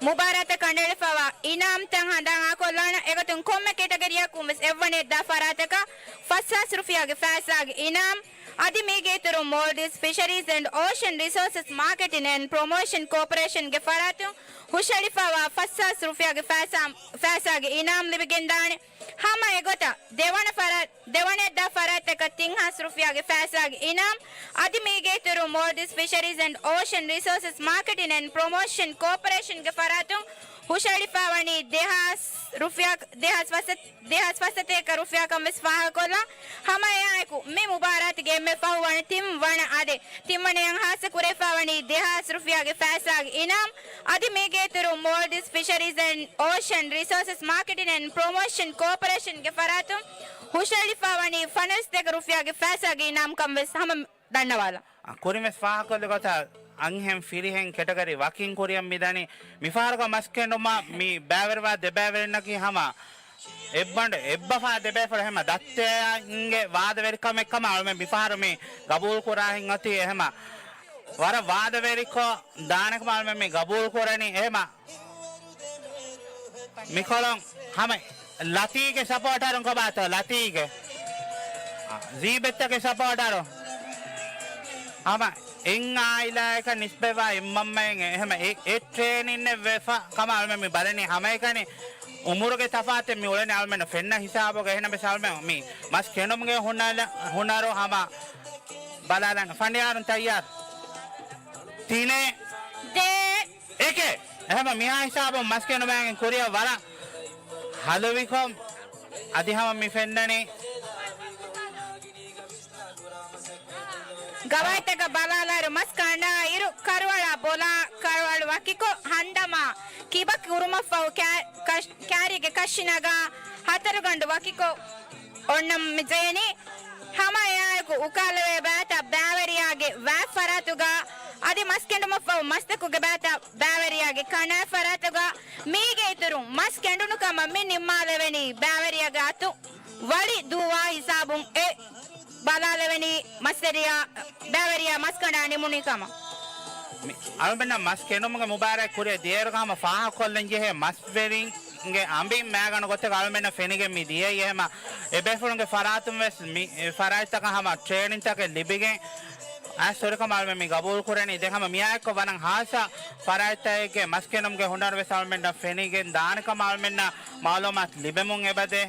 މުބާރާތަށް ކަނޑައެޅިފައިވާ އިނާމްތައް ހަނދާން އާކޮށްލާނަން. އެގޮތުން ކޮންމެ ކެޓަގަރީއަކުން ވެސް އެއްވަނަ އެއްދާ ފަރާތަކަށް ފަސްހާސް ރުފިޔާގެ ފައިސާގެ އިނާމް އަދި މީގެ އިތުރުން މޯލްޑިވްސް ފިޝަރީޒް އެންޑް އޯޝަން ރިސޯސަސް މާކެޓިން އެންޑް ޕްރޮމޯޝަން ކޯޕަރޭޝަންގެ ފަރާތުން ހުށަހެޅިފައިވާ ފަސްހާސް ރުފިޔާގެ ފައިސާ، ފައިސާގެ އިނާމް ލިބިގެންދާނެ. ހަމަ އެގޮތަށް ދެވަނަ ފަރާ-، ދެވަނަ އެއްދާ ފަރާތަކަށް ތިން ހާސް ރުފިޔާގެ ފައިސާގެ އިނާމް އަދި މީގެ އިތުރުން މޯލްޑިވްސް ފިޝަރީޒް އެންޑް އޯޝަން ރިސޯސަސް މާކެޓިން އެންޑް ޕްރޮމޯޝަން ކޯޕަރޭޝަންގެ ފަރާތުން ހުށަހެޅިފައިވަނީ ދެހާސް ރުފިޔާ، ދެހާސް ފަސް، ދެހާސް ފަސް ސަތޭކަ ރުފިޔާކަން ވެސް ފާހަގަކޮށްލާ. ހަމަ އެއާއެކު މި މުބާރާތުގެ އެންމެ ފަހު ވަނަ ތިން ވަނަ އަދެ ތިންވަނަޔަށް ހާއްސަ ކުރެވިފައިވަނީ ދެހާސް ރުފިޔާގެ ފައިސާގެ އިނާމް އަދި މީގެ އިތުރުން މޯލްޑިވްސް ފިޝަރީޒް އެންޑް އޯޝަން ރިސޯސަސް މާކެޓިން އެންޑް ޕްރޮމޯޝަންގެ ފަރާތުން ހުށަހެޅިފައިވަނީ ފަނަރަ ސަތޭކަ ރުފިޔާގެ ފައިސާގެ އިނާމްކަން ވެސް ހަމަ ދަންނަވާލަން. އަ، ކުރިންވެސް ފާހަގަކޮށްލި ގޮތަށް އަންހެން ފިރިހެން ކެޓަގަރީ ވަކިން ކުރިއަށް މިދަނީ. މިފަހަރުގަ މަސް ކެނޑުމަށް މި ބައިވެރިވާ ދެބައިވެރިންނަކީ ހަމަ އެއްބަނޑު އެއްބަފާ ދެބޭފުޅު. އެހެމަ ދައްތައިންގެ ވާދަވެރިކަމެއްކަމަށް އަޅުމެން މިފަހަރު މި ގަބޫލު ކުރާހެން އޮތީ. އެހެމަ ވަރަށް ވާދަވެރިކޮށް ދާނެކަމަށް އަޅުމެން މި ގަބޫލު ކުރަނީ. އެހެމަ މިކޮޅުން ހަމަ ލަތީގެ ސަޕޯޓަރުން ކޮބާތޯ؟ ލަތީގެ. ޒީބެއްތަކެ ސަޕޯޓަރު. ހަމަ އެއް އާއިލާއަކަށް ނިސްބަތްވާ އެއްމަންމައެއް އެ-، ހަމަ އެ-، އެއް ޓްރޭނިންއެއް ވެފަ ކަމަށް އަޅުމެން މި ބަލަނީ. ހަމައެކަނި އުމުރުގެ ތަފާތެއް މި އުޅެނީ އަޅުމެން ފެންނަ ހިސާބުގަ. އެހެނަމެސް އަޅުމެން މި މަސް ކެނޑުމުގެ ހުނަރު، ހުނަރު ހަމަ ބަލާލަން. ފަނޑިޔާރުން ތައްޔާރު؟ ތިނެއް. ދޭ. އެކެއް. އެހެމަ މިހާ ހިސާބުން މަސް ކެނޑުމާގެން ކުރިއަށް ވަރަށް ހަލުވިކޮށް، އަދި ހަމަ މި ފެންނަނީ. ގަވާއިދުތަކަށް ބަލާލާއިރު މަސް ކަނޑާ އިރު ކަރުވަޅާ ބޮލާ ކަރުވަޅު ވަކިކޮށް ހަންދަމާ ކިބަ ކުރުމަށްފަހު ކާ-، ކަށް-، ކާރީގެ ކަށި ނަގާ ހަތަރުގަނޑު ވަކިކޮށް އޮންނަ މި ޖެހެނީ. ހަމަ އެއާއެކު އުކާލެވޭ ބައިތައް ބައިވެރިޔާގެ ވާތް ފަރާތުގަ އަދި މަސް ކެނޑުމަށްފަހު މަސްތަކުގެ ބައިތައް ބައިވެރިޔާގެ ކަނާތް ފަރާތުގަ މީގެ އިތުރުން މަސް ކެނޑުނު ކަމަށް މި ނިންމާލެވެނީ ބައިވެރިޔާގެ އަތު ވަޅި ދޫވާ ހިސާބުން އެ ބަލާލެވެނީ މަސްވެރިޔާ، ބައިވެރިޔާ މަސް ކަނޑާ ނިމުނީ ކަމަށް. މި އަޅުމެންނަށް މަސް ކެނޑުމުގެ މުބާރާތް ކުރިއަށް ދިޔައިރުގަ ހަމަ ފާހަގަކޮށްލަން ޖެހޭ މަސްވެރިންގެ އަނބިން މާގަނޑު ގޮތެއް އަޅުމެންނަށް ފެނިގެން މި ދިޔައީ. އެހެމަ އެބޭފުޅުންގެ ފަރާތުން ވެސް މި ފަރާތްތަކަށް ހަމަ ޓްރޭނިންތަކެއް ލިބިގެން އައިސް ހުރިކަމަށް އަޅުމެން މި ގަބޫލު ކުރަނީ. ދެން ހަމަ މިއާއެއްކޮށް ވަރަށް ހާއްސަ ފަރާތްތަކެއްގެ މަސް ކެނޑުމުގެ ހުނަރު ވެސް އަޅުމެންނަށް ފެނިގެން ދާނެ ކަމަށް އަޅުމެންނަށް މައުލޫމާތު ލިބެމުން އެބަދޭ.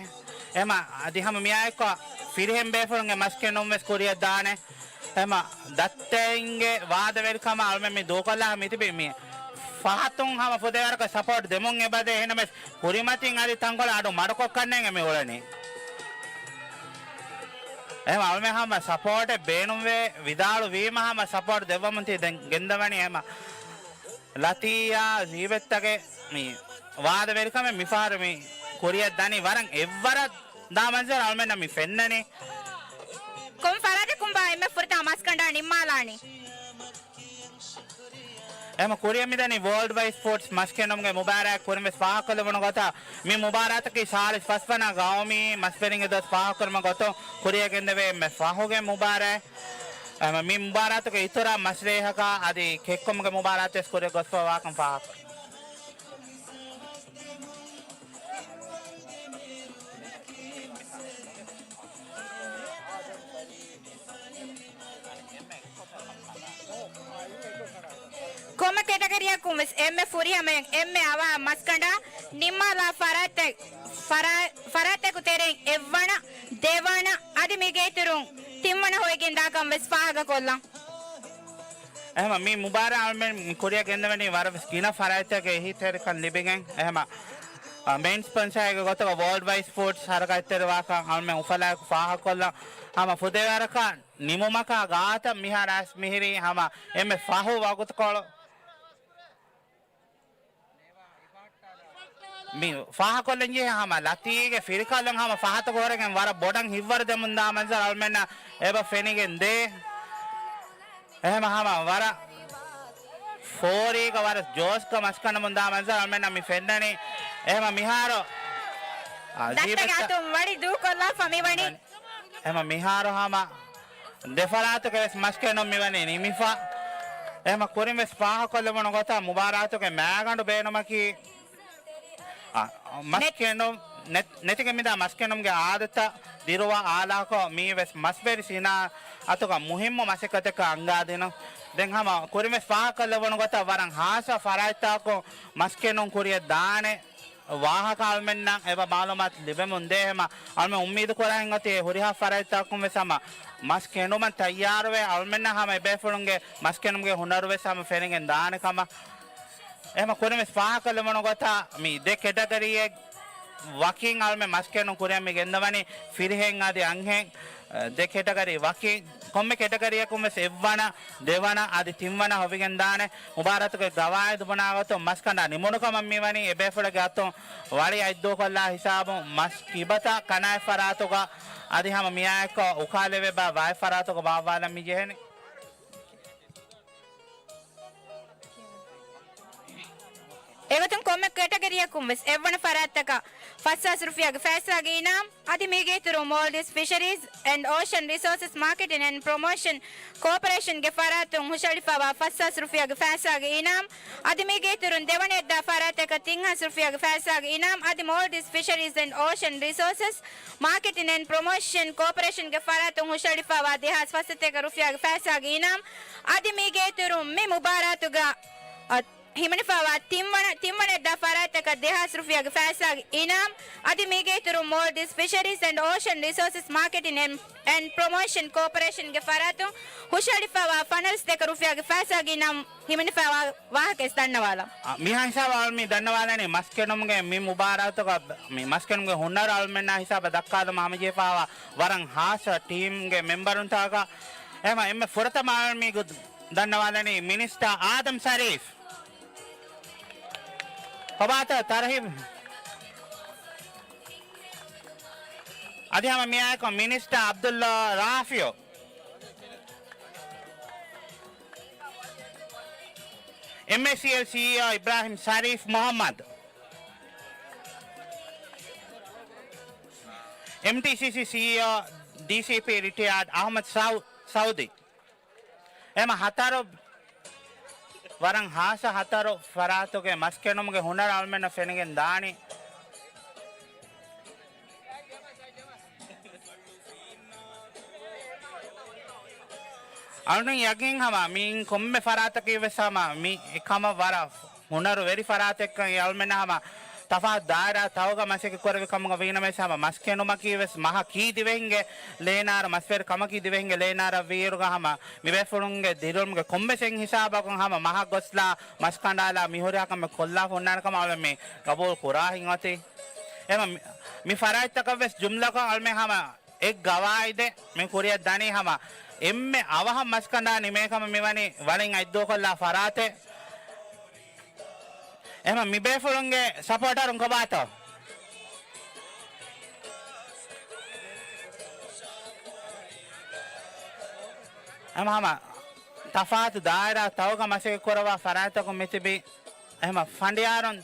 އެހެމަ އަދި ހަމަ މިއާއެއްކޮށް ފިރިހެން ބޭފުޅުންގެ މަސް ކެނޑުން ވެސް ކުރިއަށް ދާނެ. އެހެމަ ދައްތައިންގެ ވާދަވެރިކަމަށް އަޅުމެން މި ދޫކޮށްލާ މިތިބީ މި ފަހަތުން ހަމަ ފުދޭވަރަކަށް ސަޕޯޓް ދެމުން އެބަދޭ. އެހެނަމެސް ކުރިމަތިން އަދި ތަންކޮޅެއް އަޑު މަޑުކޮށްކަންނޭނގެ މި އުޅެނީ. އެހެމަ އަޅުމެން ހަމަ ސަޕޯޓެއް ބޭނުންވޭ ވިދާޅުވީމަ ހަމަ ސަޕޯޓް ދެއްވަމުން ތި ދެން ގެންދަވަނީ. އެހެމަ ލަތީއާ ޒީބެއްތަކެއް މި ވާދަވެރިކަމެއް މިފަހަރު މި ކުރިއަށް ދަނީ ވަރަށް އެއްވަރަށް ދާ މަންޒަރު އަޅުމެންނަށް މި ފެންނަނީ. ކޮން ފަރާތަކުންބާ އެންމެ ފުރަތަމަ މަސްކަނޑާ ނިންމާލާނީ؟ އެހެމަ ކުރިއަށް މިދަނީ ވޯލްޑް ވައިޑް ސްޕޯޓްސް މަސްކެނޑުމުގެ މުބާރާތް. ކުރިން ވެސް ފާހަގަކޮށްލެވުނު ގޮތަށް، މި މުބާރާތަކީ ސާޅީސް ފަސް ވަނަ ގައުމީ މަސްވެރިންގެ ދުވަސް ފާހަގަކުރުމުގެ ގޮތުން ކުރިއަށް ގެންދެވޭ އެންމެ ފަހުގެ މުބާރާތް. އެހެމަ މި މުބާރާތުގެ އިތުރަށް މަސްރޭހަކާ އަދި ކެއްކުމުގެ މުބާރާތް ވެސް ކުރިއަށް ގޮސްފަވާކަން ފާހަގަކުރޭ. ކޮންމެ ކެޓަގަރީއަކުން ވެސް އެންމެ ފުރިހަމަޔަށް އެންމެ އަވަހަށް މަސްކަނޑާ ނިންމާލާ ފަރާތްތައް، ފަރާ-، ފަރާތްތަކު ތެރެއިން އެއްވަނަ، ދެވަނަ، އަދި މީގެ އިތުރުން ތިންވަނަ ހޮވިގެން ދާކަން ވެސް ފާހަގަކޮށްލަން. އެހެމަ މި މުބާރާ އަޅުމެން ކުރިއަށް ގެންދަވަނީ ވަރަށް ވެސް ގިނަ ފަރާތްތަކެއް އެހީތެރިކަން ލިބިގެން. އެހެމަ، އަ، މެއިން ސްޕޮންސާއެއްގެ ގޮތުގަ ވޯލްޑް ވައިޑް ސްޕޯޓްސް ހަރަކާތްތެރިވާކަން އަޅުމެން އުފަލާއެކު ފާހަގަކޮށްލަން. ހަމަ ފުދޭވަރަކަށް ނިމުމަކާ ގާތަށް މިހާރު އައިސް މިހިރީ ހަމަ އެންމެ ފަހު ވަގުތުކޮޅު. މި ފާހަކޮށްލަން ޖެހޭ ހަމަ ލަތީގެ ފިރިކަލުން ހަމަ ފަހަތަކު ހުރެގެން ވަރަށް ބޮޑަށް ހިތްވަރު ދެމުންދާ މަންޒަރު އަޅުމެންނަށް އެބަ ފެނިގެން ދޭ. އެހެމަ ހަމަ ވަރަށް ފޯރީގަ ވަރަށް ޖޯޝްގަ މަސްކަނޑަމުންދާ މަންޒަރު އަޅުމެންނަށް މި ފެންނަނީ. އެހެމަ މިހާރު، އާ، ދައްތަގެ ޖީބެއްތަ-، އަތުން ވަޅި ދޫކޮށްލާފަ މިވަނީ. އެހެމަ މިހާރު ހަމަ ދެފަރާތުގެ ވެސް މަސްކެނޑުން މިވަނީ ނިމިފަ. އެހެމަ ކުރިން ވެސް ފާހަކޮށްލެވުނު ގޮތަށް މުބާރާތުގެ މައިގަނޑު ބޭނުމަކީ، އަ، މަސްކެނޑުން ނެތް-، ނެތިގެން މިދާ މަސްކެނޑުމުގެ އާދަތައް ދިރުވާ އާލާކޮށް، މީ ވެސް މަސްވެރި ސިނާއަތުގަ މުހިއްމު މަސައްކަތެއްކަން އަންގާދިނުން. ދެން ހަމަ ކުރިން ވެސް ފާހަކޮށްލެވުނު ގޮތަށް ވަރަށް ހާއްސަ ފަރާތްތަކުން މަސްކެނޑުން ކުރިއަށް ދާނެ ވާހަކަ އަޅުމެންނަށް އެބަ މައުލޫމާތު ލިބެމުން ދޭ. ހަމަ އަޅުމެން އުއްމީދު ކުރަން އޮތީ ހުރިހާ ފަރާތްތަކުން ވެސް ހަމަ މަސް ކެނޑުމަށް ތައްޔާރުވެ، އަޅުމެންނަށް ހަމަ އެބޭފުޅުންގެ މަސް ކެނޑުމުގެ ހުނަރު ވެސް ހަމަ ފެނިގެން ދާނެ ކަމަށް. އެހެމަ ކުރިން ވެސް ފާހަކޮށްލެވުނު ގޮތަށް މި ދެ ކެޓަގަރީއެއް ވަކިން އަޅުމެން މަސް ކެނޑުން ކުރިއަށް މި ގެންދަވަނީ ފިރިހެން އަދި އަންހެން، އަ، ދެ ކެޓަގަރީ ވަކިން. ކޮންމެ ކެޓަގަރީއަކުން ވެސް އެއްވަނަ، ދެވަނަ އަދި ތިންވަނަ ހޮވިގެން ދާނެ. މުބާރާތުގެ ގަވާއިދު ބުނާ ގޮތުން މަސް ކަނޑާ ނިމުނު ކަމަށް މިވަނީ އެބޭފުޅެއްގެ އަތުން ވަޅި އަތްދޫކޮށްލާ ހިސާބުން މަސް ކިބަތައް ކަނާތް ފަރާތުގަ އަދި ހަމަ މިއާއެއްކޮށް އުކާލެވޭ ބާ ވާތް ފަރާތުގަ ބާއްވާލަން މި ޖެހެނީ. އެގޮތުން ކޮންމެ ކެޓަގަރީއަކުން ވެސް އެއްވަނަ ފަރާތްތަކަށް ފަސްހާސް ރުފިޔާގެ ފައިސާގެ އިނާމް، އަދި މީގެ އިތުރުން މޯލްޑިވްސް ފިޝަރީޒް އެންޑް އޯޝަން ރިސޯސަސް މާކެޓިން އެންޑް ޕްރޮމޯޝަން ކޯޕަރޭޝަންގެ ފަރާތުން ހުށަހެޅިފައިވާ ފަސްހާސް ރުފިޔާގެ ފައިސާގެ އިނާމް، އަދި މީގެ އިތުރުން ދެވަނައަށްދާ ފަރާތަކަށް ތިންހާސް ރުފިޔާގެ ފައިސާގެ އިނާމް، އަދި މޯލްޑިވްސް ފިޝަރީޒް އެންޑް އޯޝަން ރިސޯސަސް މާކެޓިން އެންޑް ޕްރޮމޯޝަން ކޯޕަރޭޝަންގެ ފަރާތުން ހުށަހެޅިފައިވާ ދެހާސް ފަސްސަތޭކަ ރުފިޔާގެ ފައިސާގެ އިނާމް، އަދި މީގެ އިތުރުން މި މުބާރާތުގަ، އަ، ހިމެނިފައިވާ ތިންވަނަ، ތިންވަނައަށްދާ ފަރާތްތަކަށް ދެހާސް ރުފިޔާގެ ފައިސާގެ އިނާމް، އަދި މީގެ އިތުރުން މޯލްޑިވްސް ފިޝަރީޒް އެންޑް އޯޝަން ރިސޯސަސް މާކެޓިން އެންޑް، އެންޑް ޕްރޮމޯޝަން ކޯޕަރޭޝަންގެ ފަރާތުން ހުށަހެޅިފައިވާ ފަނަރަ ދެކަ ރުފިޔާގެ ފައިސާގެ އިނާމް ހިމެނިފައިވާ ވާހަކަ ވެސް ދަންނަވާލަން. އަ، މިހާ ހިސާބަށް އަޅު މި ދަންނަވާލަނީ މަސް ކެނޑުމުގެ މި މުބާރާތުގަ މި މަސް ކެނޑުމުގެ ހުނަރު އަޅުމެންނާ ހިސާބަށް ދައްކާލުމަށް ހަމަޖެހިފައިވާ ވަރަށް ހާއްސަ ޓީމްގެ މެމްބަރުންތަކަކަށް. އެހެމަ އެންމެ ފުރަތަމަ އަޅު މި ދަންނަވާލަނީ މިނިސްޓަރ އާދަމް ޝަރީފް. ކޮބާތޯ ތަރުހީބު؟ އަދި ހަމަ މިއާއެކު މިނިސްޓަރ އަބްދުއްލާ ރާފިޢު، އެމްއޭސީއެލް ސީއީއޯ އިބްރާހިމް ޝަރީފް މުޙައްމަދު، އެމްޓީސީސީ ސީއީއޯ ޑީސީޕީ ރިޓަޔާޑް އަޙްމަދު ސައު-، ސައުދީ. އެމަ ހަތަރު ވަރަށް ހާއްސަ ހަތަރު ފަރާތުގެ މަސް ކެނޑުމުގެ ހުނަރު އަޅުމެންނަށް ފެނިގެން ދާނީ. އަޅުން ޔަގީން ހަމަ މިއިން ކޮންމެ ފަރާތަކީ ވެސް ހަމަ މި އެކަމަށް ވަރަށް ހުނަރު ވެރި ފަރާތެއްކަން އެ އަޅުމެންނަށް ހަމަ ތަފާތު ދާއިރާ ތައުގަ މަސައްކަތް ކުރެވި ކަމުގަ ވީނަމަވެސް ހަމަ މަސް ކެނޑުމަކީ ވެސް މަހަކީ ދިވެހިންގެ ލޭނާރަ، މަސްވެރި ކަމަކީ ދިވެހިންގެ ލޭނާރަ ވީއިރުގަ ހަމަ މިބޭފުޅުންގެ ދިރިއުޅުމުގެ ކޮންމެސް އެއް ހިސާބަކުން ހަމަ މަހަށް ގޮސްލާ މަސް ކަނޑާލާ މި ހުރިހާ ކަމެއް ކޮށްލާފަ ހުންނާނެ ކަމަށް އަޅުމެން ގަބޫލު ކުރާހިތް އޮތީ. އެހެމަ މި، މި ފަރާތްތަކަށް ވެސް ޖުމްލަކޮށް އަޅުމެން ހަމަ އެއް ގަވާއިދެއް މި ކުރިއަށް ދަނީ ހަމަ އެންމެ އަވަހަށް މަސްކަނޑާ ނިމޭ ކަމަށް މިވަނީ ވަޅިން އަތްދޫކޮށްލާ ފަރާތެއް. އެހެމަ މިބޭފުޅުންގެ ސަޕޯޓަރުން ކޮބާތޯ؟ ހަމަ ހަމަ ތަފާތު ދާއިރާ ތައުގަ މަސައްކަތް ކުރައްވާ ފަރާތްތަކުން މިތިބީ. އެހެމަ ފަނޑިޔާރުން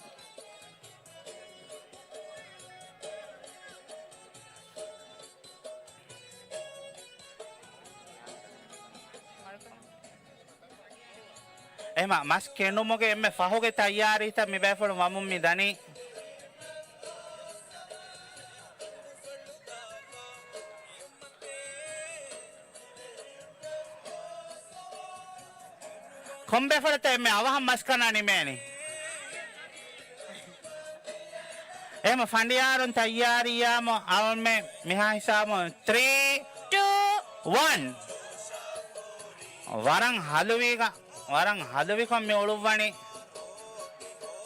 އެހެމަ މަސް ކެނޑުމުގެ އެންމެ ފަހުގެ ތައްޔާރީތައް މި ބޭފުޅުން ވަމުން މި ދަނީ. ކޮންބޭފުޅަކަށް އެންމެ އަވަހަށް މަސްކަނޑާ ނިމޭނީ؟ އެހެމަ ފަނޑިޔާރުން ތައްޔާރީއާމު އަޅުމެން މިހާ ހިސާބުން ތްރީ، ޓޫ، ވަން. ވަރަށް ހަލުވީގަ، ވަރަށް ހަލުވިކޮށް މި އުޅުއްވަނީ.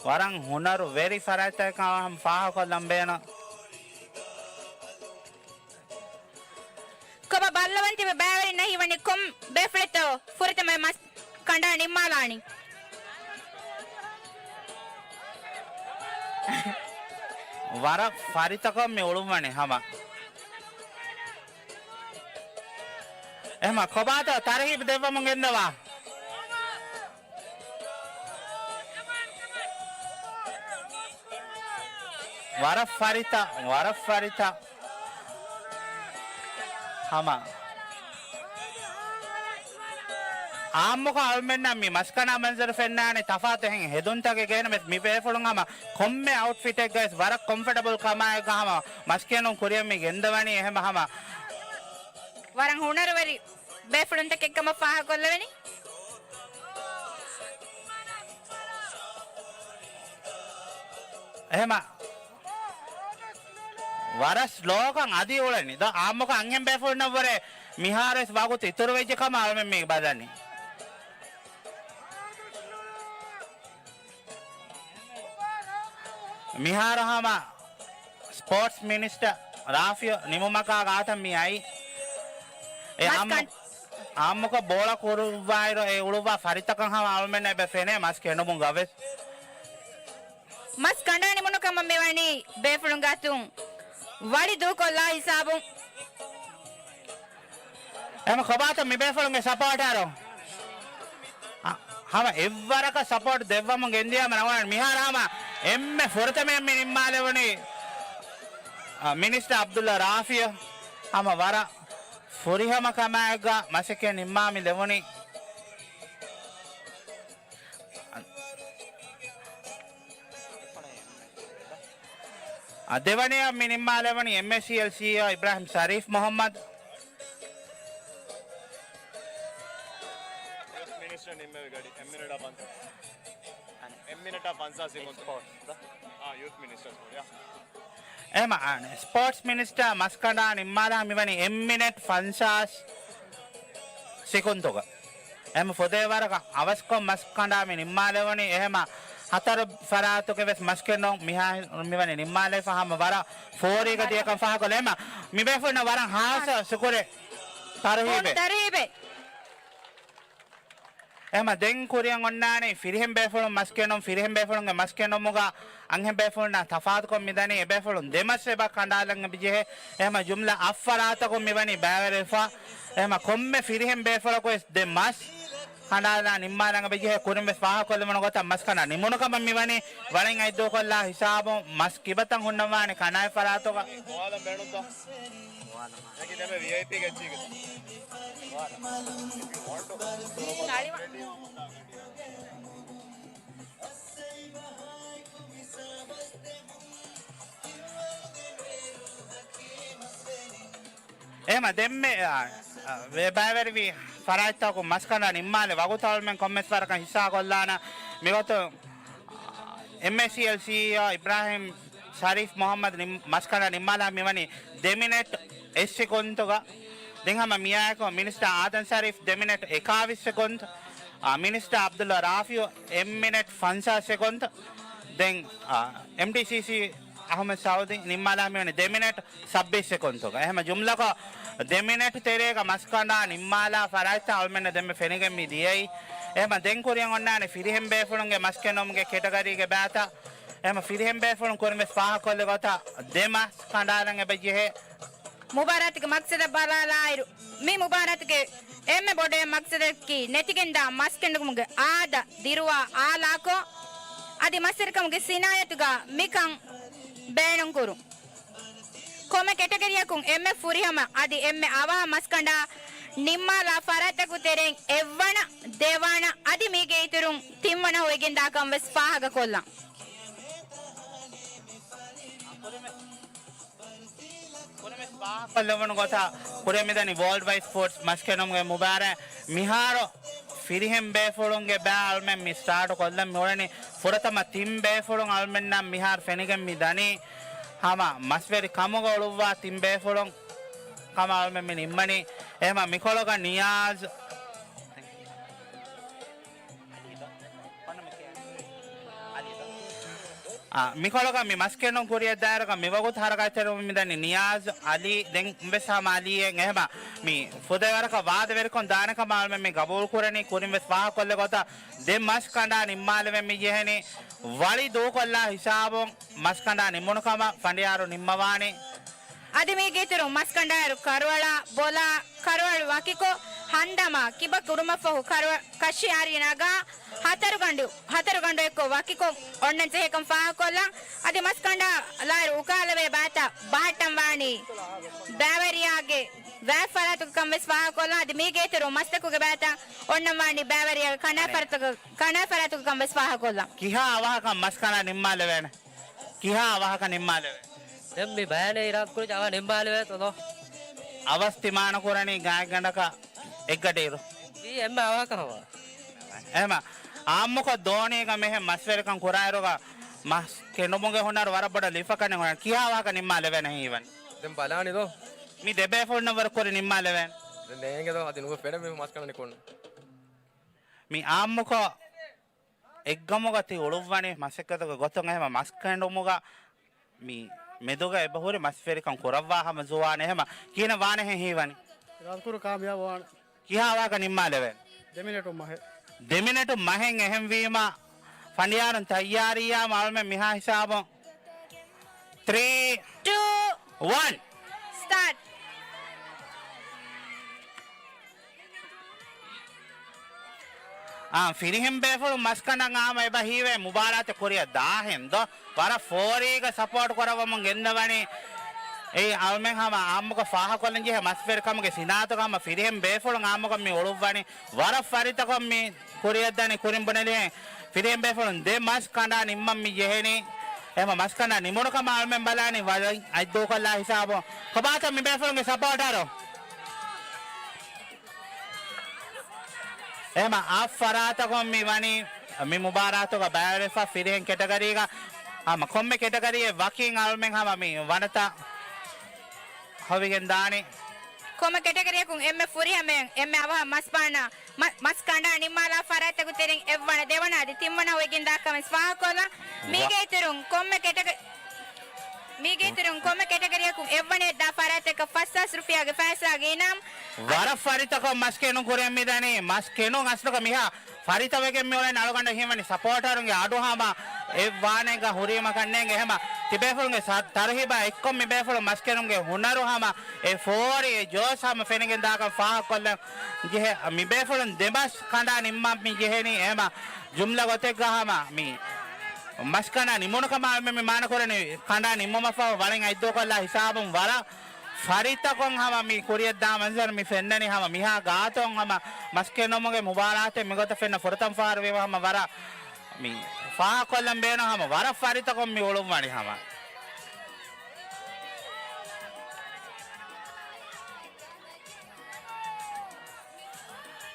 ވަރަށް ހުނަރު ވެރި ފަރާތްތަކަކަށް އަވަހަށް ފާހަގަކޮށްލަން ބޭނުން. ކޮބާ ބައްލަވަން ތިބި ބައިވެރިންނަށް ހީވަނީ ކޮން ބޭފުޅެއްތޯ ފުރަތަމަ މަސް ކަނޑާ ނިންމާލާނީ؟ ވަރަށް ފަރިތަކޮށް މި އުޅުއްވަނީ ހަމަ. އެހެމަ ކޮބާތޯ ތަރުހީބު ދެއްވަމުން ގެންދަވާ. ވަރަށް ފަރިތަ، ވަރަށް ފަރިތަ. ހަމަ އާއްމުކޮށް އަޅުމެންނަށް މި މަސްކަނޑާ މަންޒަރު ފެންނާނެ ތަފާތު އެހެން ހެދުންތަކެއް ގެނެމެ މި ބޭފުޅުން ހަމަ ކޮންމެ އައުޓްފިޓެއްގައި ވަރަށް ކޮމްފަޓަބަލް ކަމާއެއްގަ ހަމަ މަސްކެނޑުން ކުރިއަށް މި ގެންދަވަނީ އެހެމަ ހަމަ ވަރަށް ހުނަރުވެރި ބޭފުޅުންތަކެއްކަމަށް ފާހަގަކޮށްލެވެނީ. އެހެމަ ވަރަށް ސްލޯކަން އަދި އުޅެނީ. ދޯ އާއްމުކޮށް އަންހެން ބޭފުޅުންނަށްވުރެ މިހާރުވެސް ވަގުތު އިތުރުވެއްޖެ ކަމަށް އަޅުމެން މީ ބަލަނީ. މިހާރު ހަމަ ސްޕޯޓްސް މިނިސްޓަރ ރާފިޔު ނިމުމަކާ ގާތަށް މި އައީ. އެ އާއްމު، އާއްމުކޮށް ބޯޅަ ކުރުއްވާއިރު އެ އުޅުއްވާ ފަރިތަކަށް ހަމަ އަޅުމެންނަށް އެބަ ފެނޭ މަސް ކެނޑުމުގަވެސް. މަސް ކަނޑާ ނިމުނު ކަމަށް މިވަނީ ބޭފުޅުންގެ އަތުން ވަޅި ދޫކޮށްލާ ހިސާބުން. އެހެމަ ކޮބާތޯ މި ބޭފުޅުންގެ ސަޕޯޓަރު؟ އަ، ހަމަ އެއްވަރަކަށް ސަޕޯޓް ދެއްވަމުން ގެންދިޔާމަ ނަގަން މިހާރު ހަމަ އެންމެ ފުރަތަމައަށް މި ނިންމާލެވުނީ، އަ، މިނިސްޓަރ އަބްދުﷲ ރާފިޔު. ހަމަ ވަރަށް ފުރިހަމަ ކަމާއެއްގަ މަސައްކަތް ނިންމާ މި ލެވުނީ. އަ، ދެވަނަޔަށް މި ނިންމާލެވުނީ އެމްއޭސީއެލް ސީއީއޯ އިބްރާހިމް ޝަރީފް މުހައްމަދު. ޔޫތު މިނިސްޓަރ ނިންމެވި ގަޑި އެއް މިނެޓާ ފަންސާސް. އެއް މިނެޓާ ފަންސާސް ސެކަންޑް. ސްޕޯޓްސް. އާ، ޔޫތު މިނިސްޓަރ، ސޯރީ. އާ. އެހެމަ އާނ، ސްޕޯޓްސް މިނިސްޓަރ މަސްކަނޑާ ނިންމާލާ މިވަނީ އެއް މިނެޓް ފަންސާސް ސެކަންޑުގަ. އެހެމަ ފުދޭ ވަރަކަށް އަވަސްކޮށް މަސްކަނޑާ މި ނިންމާލެވުނީ. އެހެމަ ހަތަރު ފަރާތުގެ ވެސް މަސްކެނޑުން މިހާ މިވަނީ ނިންމާލައިފަ ހަމަ ވަރަށް ފޯރީގަ ދިޔަކަން ފާހަގަކޮށްލާ. އެހެމަ މި ބޭފުޅުންނަށް ވަރަށް ހާއްސަ ޝުކުރެއް ތަރުހީބެއް. ތަރުހީބެއް. އެހެމަ ދެން ކުރިއަށް އޮންނާނީ ފިރިހެން ބޭފުޅުން މަސްކެނޑުން، ފިރިހެން ބޭފުޅުންގެ މަސްކެނޑުމުގަ އަންހެން ބޭފުޅުންނާ ތަފާތުކޮށް މިދަނީ އެބޭފުޅުން ދެމަސް އެބަ ކަނޑާލަން އެބަޖެހޭ. އެހެމަ ޖުމްލަ އަށް ފަރާތަކުން މިވަނީ ބައިވެރިވެފަ. އެހެމަ ކޮންމެ ފިރިހެން ބޭފުޅަކު ވެސް ދެ މަސް ކަނޑާލާ ނިންމާލަން އެބަޖެހޭ. ކުރިން ވެސް ފާހަގަކޮށްލެވުނު ގޮތަށް މަސްކަނޑާ ނިމުނު ކަމަށް މިވަނީ ވަޅިން އަތްދޫކޮށްލާ ހިސާބުން މަސް ކިބަތަށް ހުންނަވާނެ ކަނާތް ފަރާތުގަ. ދެން ކި ދެމެ ވީއައިޕީ ގެއްޗީގެ. އެހެމަ ދެންމެ، އާ، އާ، ވެ-، ބައިވެރިވި ފަރާތްތަކުން މަސްކަނޑާ ނިންމާލެ ވަގުތު އަޅުމެން ކޮންމެސް ވަރަކަށް ހިއްސާ ކޮށްލާނަ. މިގޮތުން އެމްއޭސީއެލް ސީއީއޯ އިބްރާހިމް ޝަރީފް މުހައްމަދު ނިން-، މަސްކަނޑާ ނިންމާލާ މިވަނީ ދެ މިނެޓް އެއް ސެކަންޑުގަ. ދެން ހަމަ މިއާއެކު މިނިސްޓަރ އާދަމް ޝަރީފް ދެ މިނެޓް އެކާވީސް ސެކަންޑް، އާ، މިނިސްޓަރ އަބްދުﷲ ރާފިޢު އެއް މިނެޓް ފަންސާސް ސެކަންޑް، ދެން، އާ، އެމްޑީސީސީ އަޙްމަދު ސަޢޫދީ ނިންމާލާ މިވަނީ ދެ މިނެޓް ސައްބީސް ސެކަންޑުގަ. އެހެމަ ޖުމްލަކޮށް ދެ މިނެޓް ތެރޭގަ މަސްކަނޑާ ނިންމާލާ ފަރާތްތައް އަޅުމެންނަށް ދެންމެ ފެނިގެން މި ދިޔައީ. އެހެމަ ދެން ކުރިއަށް އޮންނާނެ ފިރިހެން ބޭފުޅުންގެ މަސްކެނޑުމުގެ ކެޓަގަރީގެ ބައިތައް. އެހެމަ ފިރިހެން ބޭފުޅުން ކުރިން ވެސް ފާހަގަކޮށްލި ގޮތަށް ދެ މަސް ކަނޑާލަން އެބަޖެހޭ. މުބާރާތުގެ މަޤްޞަދަށް ބަލާލާއިރު، މި މުބާރާތުގެ އެންމެ ބޮޑު މަޤްޞަދަކީ ނެތިގެންދާ މަސްކެނޑުމުގެ އާދަ ދިރުވާ އާލާކޮށް، އަދި މަސްވެރިކަމުގެ ސިނާއަތުގަ މިކަން ބޭނުންކުރުން. ކޮންމެ ކެޓަގަރީއަކުން އެންމެ ފުރިހަމަ އަދި އެންމެ އަވަހަށް މަސްކަނޑާ ނިންމާލާ ފަރާތްތަކުގެ ތެރެއިން އެއްވަނަ، ދެވަނަ އަދި މީގެ އިތުރުން ތިންވަނަ ހޮވިގެންދާކަން ވެސް ފާހަގަކޮށްލަން. ކުރިންވެސް ފާހަގަކޮށްލެވުނު ގޮތަށް ކުރިއަށް މިދަނީ ވޯލްޑް ވައިޑް ސްޕޯޓްސް މަސްކެނޑުމުގެ މުބާރާތް. މިހާރު ފިރިހެން ބޭފުޅުންގެ ބައި އަޅުމެން މި ސްޓާޓު ކޮށްލަން މިއުޅެނީ. ފުރަތަމަ ތިން ބޭފުޅުން އަޅުމެންނަށް މިހާރު ފެނިގެން މި ދަނީ ހަމަ މަސްވެރި ކަމުގަ އުޅުއްވާ ތިން ބޭފުޅުން ކަމަށް އަޅުމެން މި ނިންމަނީ. އެހެމަ މިކޮޅުގަ ނިޔާޒް އާ، މިކޮޅުގަ މި މަސްކެނޑުން ކުރިއަށް ދާއިރުގަ މިވަގުތު ހަރަކާތްތެރިވަމުން މިދަނީ ނިޔާޒް އަލީ، ދެން ވެސް ހަމަ އަލީއެއް. އެހެމަ މި ފުދޭވަރަކަށް ވާދަވެރިކޮށް ދާނެ ކަމަށް އަޅުމެން މި ގަބޫލު ކުރަނީ. ކުރިން ވެސް ފާހަގަކޮށްލި ގޮތަށް ދެ މަސް ކަނޑާ ނިންމާލެވެން މި ޖެހެނީ. ވަޅި ދޫކޮށްލާ ހިސާބުން މަސް ކަނޑާ ނިމުނު ކަމަށް ފަނޑިޔާރު ނިންމަވާނީ. އަދި މީގެ އިތުރުން މަސްކަނޑާއިރު ކަރުވަޅާ ބޮލާ ކަރުވަޅު ވަކިކޮށް، ހަންދަމާ ކިބަ ކުރުމަށްފަހު ކަރުވަ-، ކަށި އަރި ނަގާ ހަތަރު ގަނޑު، ހަތަރު ގަނޑު އެއްކޮށް ވަކިކޮށް އޮންނަން ޖެހޭކަން ފާހަގަކޮށްލަން. އަދި މަސްކަނޑާ ލާއިރު އުކާލެވޭ ބާތައް ބަހައްޓަން ވާނީ ބައިވެރިޔާގެ ވާތް ފަރާތުގެ ކަން ވެސް ފާހަގަކޮށްލަން. އަދި މީގެ އިތުރުން މަސްތަކުގެ ބާތައް އޮންނަން ވާނީ ބައިވެރިޔާގެ ކަނާތް ފަރާތުގެ، ކަނާތް ފަރާތުގެ ކަން ވެސް ފާހަގަކޮށްލަން. ކިހާ އަވަހަކަށް މަސްކަނޑާ ނިންމާލެވޭނެ؟ ކިހާ އަވަހަކަށް ނިންމާލެވޭ؟ ދެން މި ބަޔާނެ އިރާދަކުރި އަވަހަށް ނިންމާލެވޭތޯ؟ އަވަސް ތިމާނަ ކުރަނީ ގާތްގަނޑަކަށް އެއްގަޑިއިރު. މީ އެންމެ އަވަހަކަށް ހަމަ. އެހެމަ އާއްމުކޮށް ދޯނީގަ މެހެން މަސްވެރިކަން ކުރާއިރުގަ މަސް ކެނޑުމުގެ ހުނަރު ވަރަށް ބޮޑަށް ލިފަކަނެ ހުނަރު. ކިހާ އަވަހަކަށް ނިންމާލެވޭނެ ހީވަނީ؟ ދެން ބަލާނީދޯ. މި ދެބޭފުޅުންނަށް ވަރަށް ކުރި ނިންމާލެވޭނެ. ދެން ނޭނގެދޯ އަދި ނުވެ ފެނެ މި މަސްކަނޑަ ނިކުން. މި އާއްމުކޮށް އެއްގަމުގަ ތި އުޅުއްވަނީ މަސައްކަތުގެ ގޮތުން. އެހެމަ މަސް ކެނޑުމުގަ މި މެދުގަ އެބަހުރި މަސްވެރިކަން ކުރައްވާ ހަމަ ޒުވާނެއް. އެހެމަ ކިހިނެއް ވާނެހެން ހީވަނީ؟ ރާދަކުރު ކާމިޔާބު ވާނެ. ކިހާ އަވަހަކަށް ނިންމާލެވޭނެ؟ ދެ މިނެޓު މަހެއް. ދެ މިނެޓު މަހެއް. އެހެންވީމަ ފަނޑިޔާރުން ތައްޔާރީއާ އަޅުމެން މިހާ ހިސާބުން. ތްރީ، ޓޫ، ވަން. ސްޓާޓް. އާ، ފިރިހެން ބޭފުޅުން މަސްކަނޑަށް އާމަ އެބަ ހީވޭ މުބާރާތެއް ކުރިއަށް ދާހެން ދޯ؟ ވަރަށް ފޯރީގަ ސަޕޯޓް ކުރައްވަމުން ގެންދަވަނީ. އެއީ އަޅުމެން ހަމަ އާއްމުކޮށް ފާހަގަކޮށްލަން ޖެހޭ މަސްވެރިކަމުގެ ސިނާއަތުގަ ހަމަ ފިރިހެން ބޭފުޅުން އާއްމުކޮށް މި އުޅުއްވަނީ. ވަރަށް ފަރިތަކޮށް މި ކުރިއަށްދާނީ. ކުރިން ބުނެލިހެން ފިރިހެން ބޭފުޅުން ދެ މަސް ކަނޑާ ނިންމަން މި ޖެހެނީ. އެހެމަ މަސް ކަނޑާ ނިމުނު ކަމަށް އަޅުމެން ބަލާނީ ވަލަށް އަތްދޫކޮށްލާ ހިސާބުން. ކޮބާތަ މި ބޭފުޅުންގެ ސަޕޯޓަރު؟ އެހެމަ އަށް ފަރާތަކުން މި ވަނީ މި މުބާރާތުގަ ބައިވެރިވެފަ ފިރިހެން ކެޓަގަރީގަ. ހަމަ ކޮންމެ ކެޓަގަރީއެއް ވަކިން އަޅުމެން ހަމަ މި ވަނަތައް ހޮވިގެން ދާނީ. ކޮންމެ ކެޓަގަރީއަކުން އެންމެ ފުރިހަމައިން އެންމެ އަވަހަށް މަސް ބާނާ، މަ-، މަސް ކަނޑާ ނިންމާލާ ފަރާތްތަކުގެ ތެރެއިން އެއްވަނަ، ދެވަނަ އަދި ތިންވަނަ ހޮވިގެން ދާކަން ވެސް ފާހަގަކޮށްލަން. ވަ- މީގެ އިތުރުން ކޮންމެ ކެޓަގަ-، މީގެ އިތުރުން ކޮންމެ ކެޓަގަރީއަކުން އެއްވަނައަށް ދާ ފަރާތްތަކަށް ފަސްހާސް ރުފިޔާގެ ފައިސާގެ އިނާމް. ވަރަށް ފަރިތަކޮށް މަސް ކެނޑުން ކުރިއަށް މިދަނީ. މަސް ކެނޑުން އަސްލުގަ މިހާ ފަރިތަވެގެން މިއުޅެން އަޅުގަނޑަށް ހީވަނީ ސަޕޯޓަރުންގެ އަޑު ހަމަ އެއްވާނެގަ ހުރީމަކަށް ނޭނގެ. އެހެމަ ތިބޭފުޅުންގެ ސަ-، ތަރުހީބާ އެއްކޮށް މިބޭފުޅުން މަސް ކެނޑުންގެ ހުނަރު ހަމަ އެ ފޯރި އެ ޖޯސް ހަމަ ފެނިގެން ދާކަން ފާހަގަކޮށްލަން ޖެހޭ. މިބޭފުޅުން ދެމަސް ކަނޑާ ނިންމަން މި ޖެހެނީ. އެހެމަ ޖުމްލަ ގޮތެއްގަ ހަމަ މި މަސް ކަނޑާ ނިމުނު ކަމަށް އަޅުމެން މި މާނަ ކުރަނީ ކަނޑާ ނިމުމަށްފަހު ވަޅިން އަތްދޫކޮށްލާ ހިސާބުން ވަރަށް ފަރިތަކޮށް ހަމަ މި ކުރިއަށްދާ މަންޒަރު މި ފެންނަނީ. ހަމަ މިހާ ގާތުން ހަމަ މަސް ކެނޑުމުގެ މުބާރާތެއް މިގޮތަށް ފެންނަ ފުރަތަމަ ފަހަރު ވީމަ ހަމަ ވަރަށް މި ފާހަގަކޮށްލަން ބޭނުން ހަމަ ވަރަށް ފަރިތަކޮށް މި އުޅުއްވަނީ ހަމަ.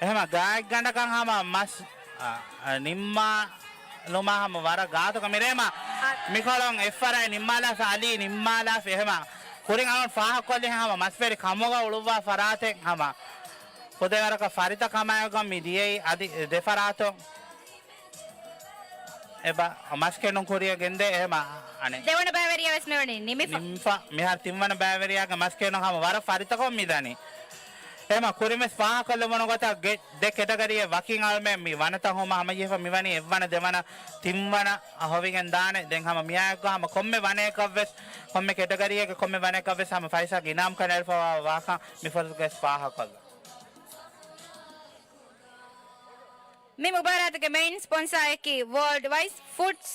އެހެމަ ގާތްގަނޑަކަށް ހަމަ މަސް، އަ، އަ، ނިންމާލުމާ ހަމަ ވަރަށް ގާތުގަ މިރޭމަ އަ، މިކޮޅުން އެއްފަރާތް ނިންމާލާފި، އަލީ ނިންމާލާފި. އެހެމަ ކުރިން އަޅުން ފާހަގަކޮށްލި ހަމަ މަސްވެރި ކަމުގަ އުޅުއްވާ ފަރާތެއް ހަމަ ފުދޭވަރަކަށް ފަރިތަ ކަމާއެކުގަ މި ދިޔައީ އަދި ދެ ފަރާތުން. އެބަ މަސް ކެނޑުން ކުރިއަށް ގެންދޭ. އެހެމަ އަނެއް ދެވަނަ ބައިވެރިޔާ ވެސް މިވަނީ ނިމިފަ. ނިމިފަ. މިހާރު ތިންވަނަ ބައިވެރިޔާގެ މަސް ކެނޑުން ހަމަ ވަރަށް ފަރިތަކޮށް މިދަނީ. އެމަ ކުރިންވެސް ފާހަގަކޮށްލެވުނު ގޮތަށް ގެ-، ދެ ކެޓަގަރީއެއް ވަކިން އަޅުމެން މި ވަނަތައް ހޮމަ ހަމަޖެހިފަ މިވަނީ އެއްވަނަ ދެވަނަ ތިންވަނަ އަށް ހޮވިގެން ދާނެ. ދެން ހަމަ މިއާއެކު ހަމަ ކޮންމެ ވަނައަކަށްވެސް، ކޮންމެ ކެޓަގަރީއެއްގެ ކޮންމެ ވަނައަކަށްވެސް ހަމަ ފައިސާ އިނާމް ކަނޑައެޅިފައިވާ ވާކަން މި ފުރަތަކުގައި ފާހަގަކޮށްލަން. މި މުބާރާތުގެ މެއިން ސްޕޮންސާއަކީ ވޯލްޑް ވައިސް ފުޑްސް.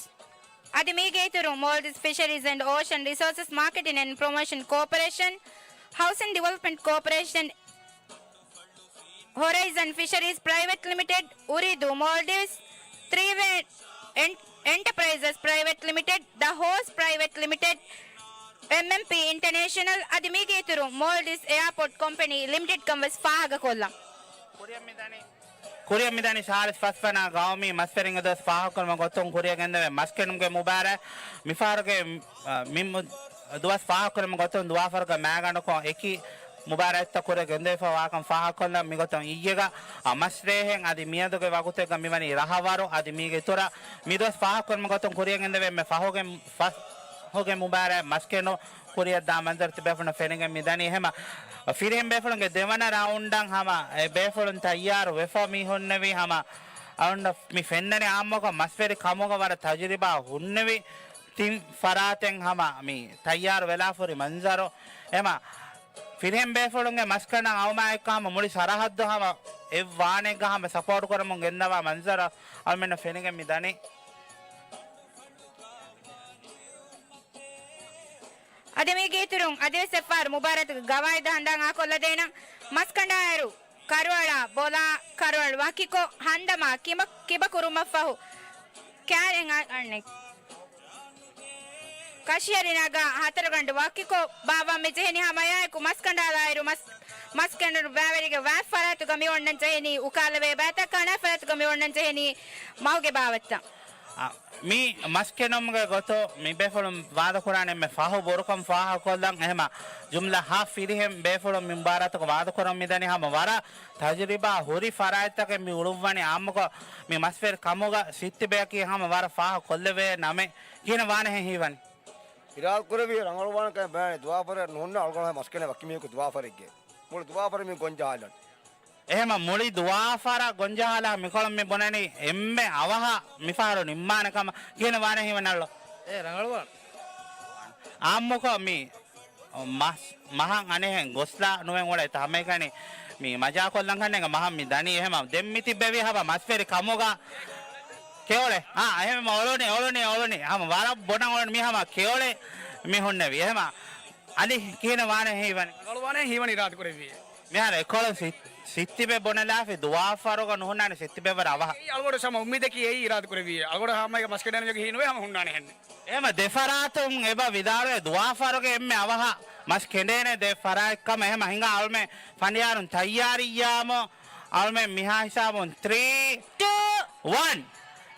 އަދި މީގެ އިތުރުން މޯލްޑިވްސް ފިޝަރީޒް އެންޑް އޯޝަން ރިސޯސަސް މާކެޓިން އެންޑް ޕްރޮމޯޝަން ކޯޕަރޭޝަން، ހައުސިން ޑިވެލޮޕްމަންޓް ކޯޕަރޭޝަން، ހޮރައިޒަން ފިޝަރީޒް ޕްރައިވެޓް ލިމިޓެޑް، އުރިދޫ މޯލްޑިވްސް، ތްރީ ވޭ އެން-، އެންޓަޕްރައިޒަސް ޕްރައިވެޓް ލިމިޓެޑް، ދަ ހޯސް ޕްރައިވެޓް ލިމިޓެޑް، އެމްއެމްޕީ އިންޓަނޭޝަނަލް އަދި މީގެ އިތުރުން މޯލްޑިވްސް އެއާޕޯޓް ކޮމްޕެނީ ލިމިޓެޑް ކަން ވެސް ފާހަގަކޮށްލަން. ކުރިއަށް މިދަނީ، ކުރިއަށް މިދަނީ ސާޅީސް ފަސް ވަނަ ގައުމީ މަސްވެރިންގެ ދުވަސް ފާހަގަކުރުމަށް ގޮތުން ކުރިއަށް ގެންދެވޭ މަސްކެނުމުގެ މުބާރާތް މިފަހަރުގެ، އަ، މި މު-، ދުވަސް ފާހަގަކުރުމަށް ގޮތުން ދުވާފަރުގެ މައިގަނޑުކޮށް އެކި މުބާރާތްތައް ކުރިއަށް ގެންދެވިފައި ވާކަން ފާހަގަކޮށްލަން. މިގޮތުން އިއްޔެގަ، އަ، މަސް ރޭހެން އަދި މިއަދުގެ ވަގުތެއްގަ މިވަނީ ރަހަވަރު އަދި މީގެ އިތުރަށް މިދުވަސް ފާހަގަކުރުމަށް ގޮތުން ކުރިއަށް ގެންދެވޭ އެންމެ ފަހުގެ، ފަހުގެ މުބާރާތް މަސްކެނު ކުރިއަށްދާ މަންޒަރު ތިބޭފުޅުން ފެނިގެން މިދަނީ. އެހެމަ ފިރިހެން ބޭފުޅުންގެ ދެވަނަ ރައުންޑަށް ހަމަ އެ ބޭފުޅުން ތައްޔާރު ވެފަ މި ހުންނެވި ހަމަ އަޅުންނަށް މި ފެންނަނީ އާއްމުކޮށް މަސްވެރި ކަމުގަ ވަރަށް ތަޖުރިބާ ހުންނެވި ތިން ފަރާތެއް ހަމަ މި ތައްޔާރު ވެލާފުރި މަންޒަރު. އެމަ ފިރިހެން ބޭފުޅުންގެ މަސްކަން އައުމާއެކު ހަމަ މުޅި ސަރަހައްދު ހަމަ އެއްވާނެއްގަ ހަމަ ސަޕޯޓް ކުރަމުން ގެންދަވާ މަންޒަރު އަޅުމެންނަށް ފެނިގެން މި ދަނީ. އަދި މީގެ އިތުރުން އަދިވެސް އެއްފަހަރު މުބާރާތުގެ ގަވާއިދު ހަނދާން އާކޮށްލަދޭނަން. މަސްކަނޑާއިރު ކަރުއަޅާ ބޮލާ ކަރުއަޅު ވަކިކޮށް ހަނދަމާ ކިބަ-، ކިބަކުރުމަށްފަހު ކާރެއް އަ-، އަންނެ. ކަށިއެރި ނަގާ ހަތަރުގަނޑު ވަކިކޮށް ބާއްވަން މި ޖެހެނީ ހަމައާއެކު މަސްކަނޑާލާއިރު މަސް، މަސްކެނޑުނު ބައިވެރިގެ ވާތް ފަރާތުގަ މި އޮންނަން ޖެހެނީ އުކާލެވޭ ބައިތައް، ކަނާތް ފަރާތުގަ މި އޮންނަން ޖެހެނީ މަހުގެ ބާވަތްތައް. އަ، މި މަސްކެނުމުގެ ގޮތު މި ބޭފުޅުން ވާދަކުރާނެ އެންމެ ފަހު ބުރުކަން ފާހަގަކޮށްލަން. އެހެމަ ޖުމްލަ ހަ ފިރިހެން ބޭފުޅުން މި މުބާރާތަކަށް ވާދަކުރަން މިދަނީ ހަމަ ވަރަށް ތަޖުރިބާ ހުރި ފަރާތްތަކެއް މި އުޅުއްވަނީ އާއްމުކޮށް މި މަސްވެރި ކަމުގަ ސިއްތިބެއަކީ ހަމަ ވަރަށް ފާހަގަކޮށްލެވޭ ނަމެއް. ކިހިނެއް ވާނެހެން ހީވަނީ؟ އިރާދަކުރެއްވި ރަނގަޅުވާނެކަމެއް ބަޔާނެ ދުވާފަރެއް ނުހުންނަ އަޅުގަނޑު މަސްކެނެ ވަކި މީހަކު ދުވާފަރެއްގެ. މުޅި ދުވާފަރެއް މި ގޮންޖަހާލަން. އެހެމަ މުޅި ދުވާފަރަށް ގޮންޖަހާލާ މިކޮޅުން މި ބުނަނީ އެންމެ އަވަހަށް މިފަހަރު ނިންމާނެ ކަމަށް. ކިހިނެއް ވާނެ ހީވަނީ އަޅު؟ އޭ ރަނގަޅުވާނެ. އާއްމުކޮށް މި މަސް މަހަށް އަނެއްހެން ގޮސްލާ ނުވެން އުޅޭ ތަ ހަމައެކަނި މި މަޖާކޮށްލަން ކަންނޭނގެ މަހަށް މި ދަނީ. އެހެމަ ދެން މި ތިއްބެވީ ހަމަ މަސްވެރި ކަމުގަ. ކެޔޮޅެ. އާ، އެހެމަ އޮޅުނި، އޮޅުނި، އޮޅުނި. ހަމަ ވަރަށް ބޮޑަށް އޮޅުނި މި ހަމަ ކެޔޮޅެ މި ހުންނެވި. އެހެމަ އަލި ކިހިނެއް ވާނެ ހީވަނީ؟ ރަނގަޅުވާނެ ހީވަނީ އިރާދަކުރެއްވިއޭ. މިހާރު އެކޮޅުން ސި-، ސިއްތިބެ ބުނެލާފި ދުވާފަރުގަ ނުހުންނާނެ ސިއްތިބެ ވަރަށް އަވަހަށް. އަޅުގަޑު ހަމަ އުއްމީދަކީ އެއީ އިރާދަކުރެއްވިއޭ. އަޅުގަޑު ހަމައިގަ މަސްކެނޑޭނެ ހީނުވޭ ހަމަ ހުންނާނެ ހެންނެ. އެހެމަ ދެފަރާތުން އެބަ ވިދާޅުވޭ ދުވާފަރުގެ އެންމެ އަވަހަށް މަސް ކެނޑޭނެ ދެ ފަރާތް ކަމަށް. އެހެމަ ހިނގާ އަޅުމެން ފަނޑިޔާރުން ތައްޔާރިއްޔާމު އަޅުމެން މިހާ ހިސާބުން ތްރީ، ޓޫ، ވަން.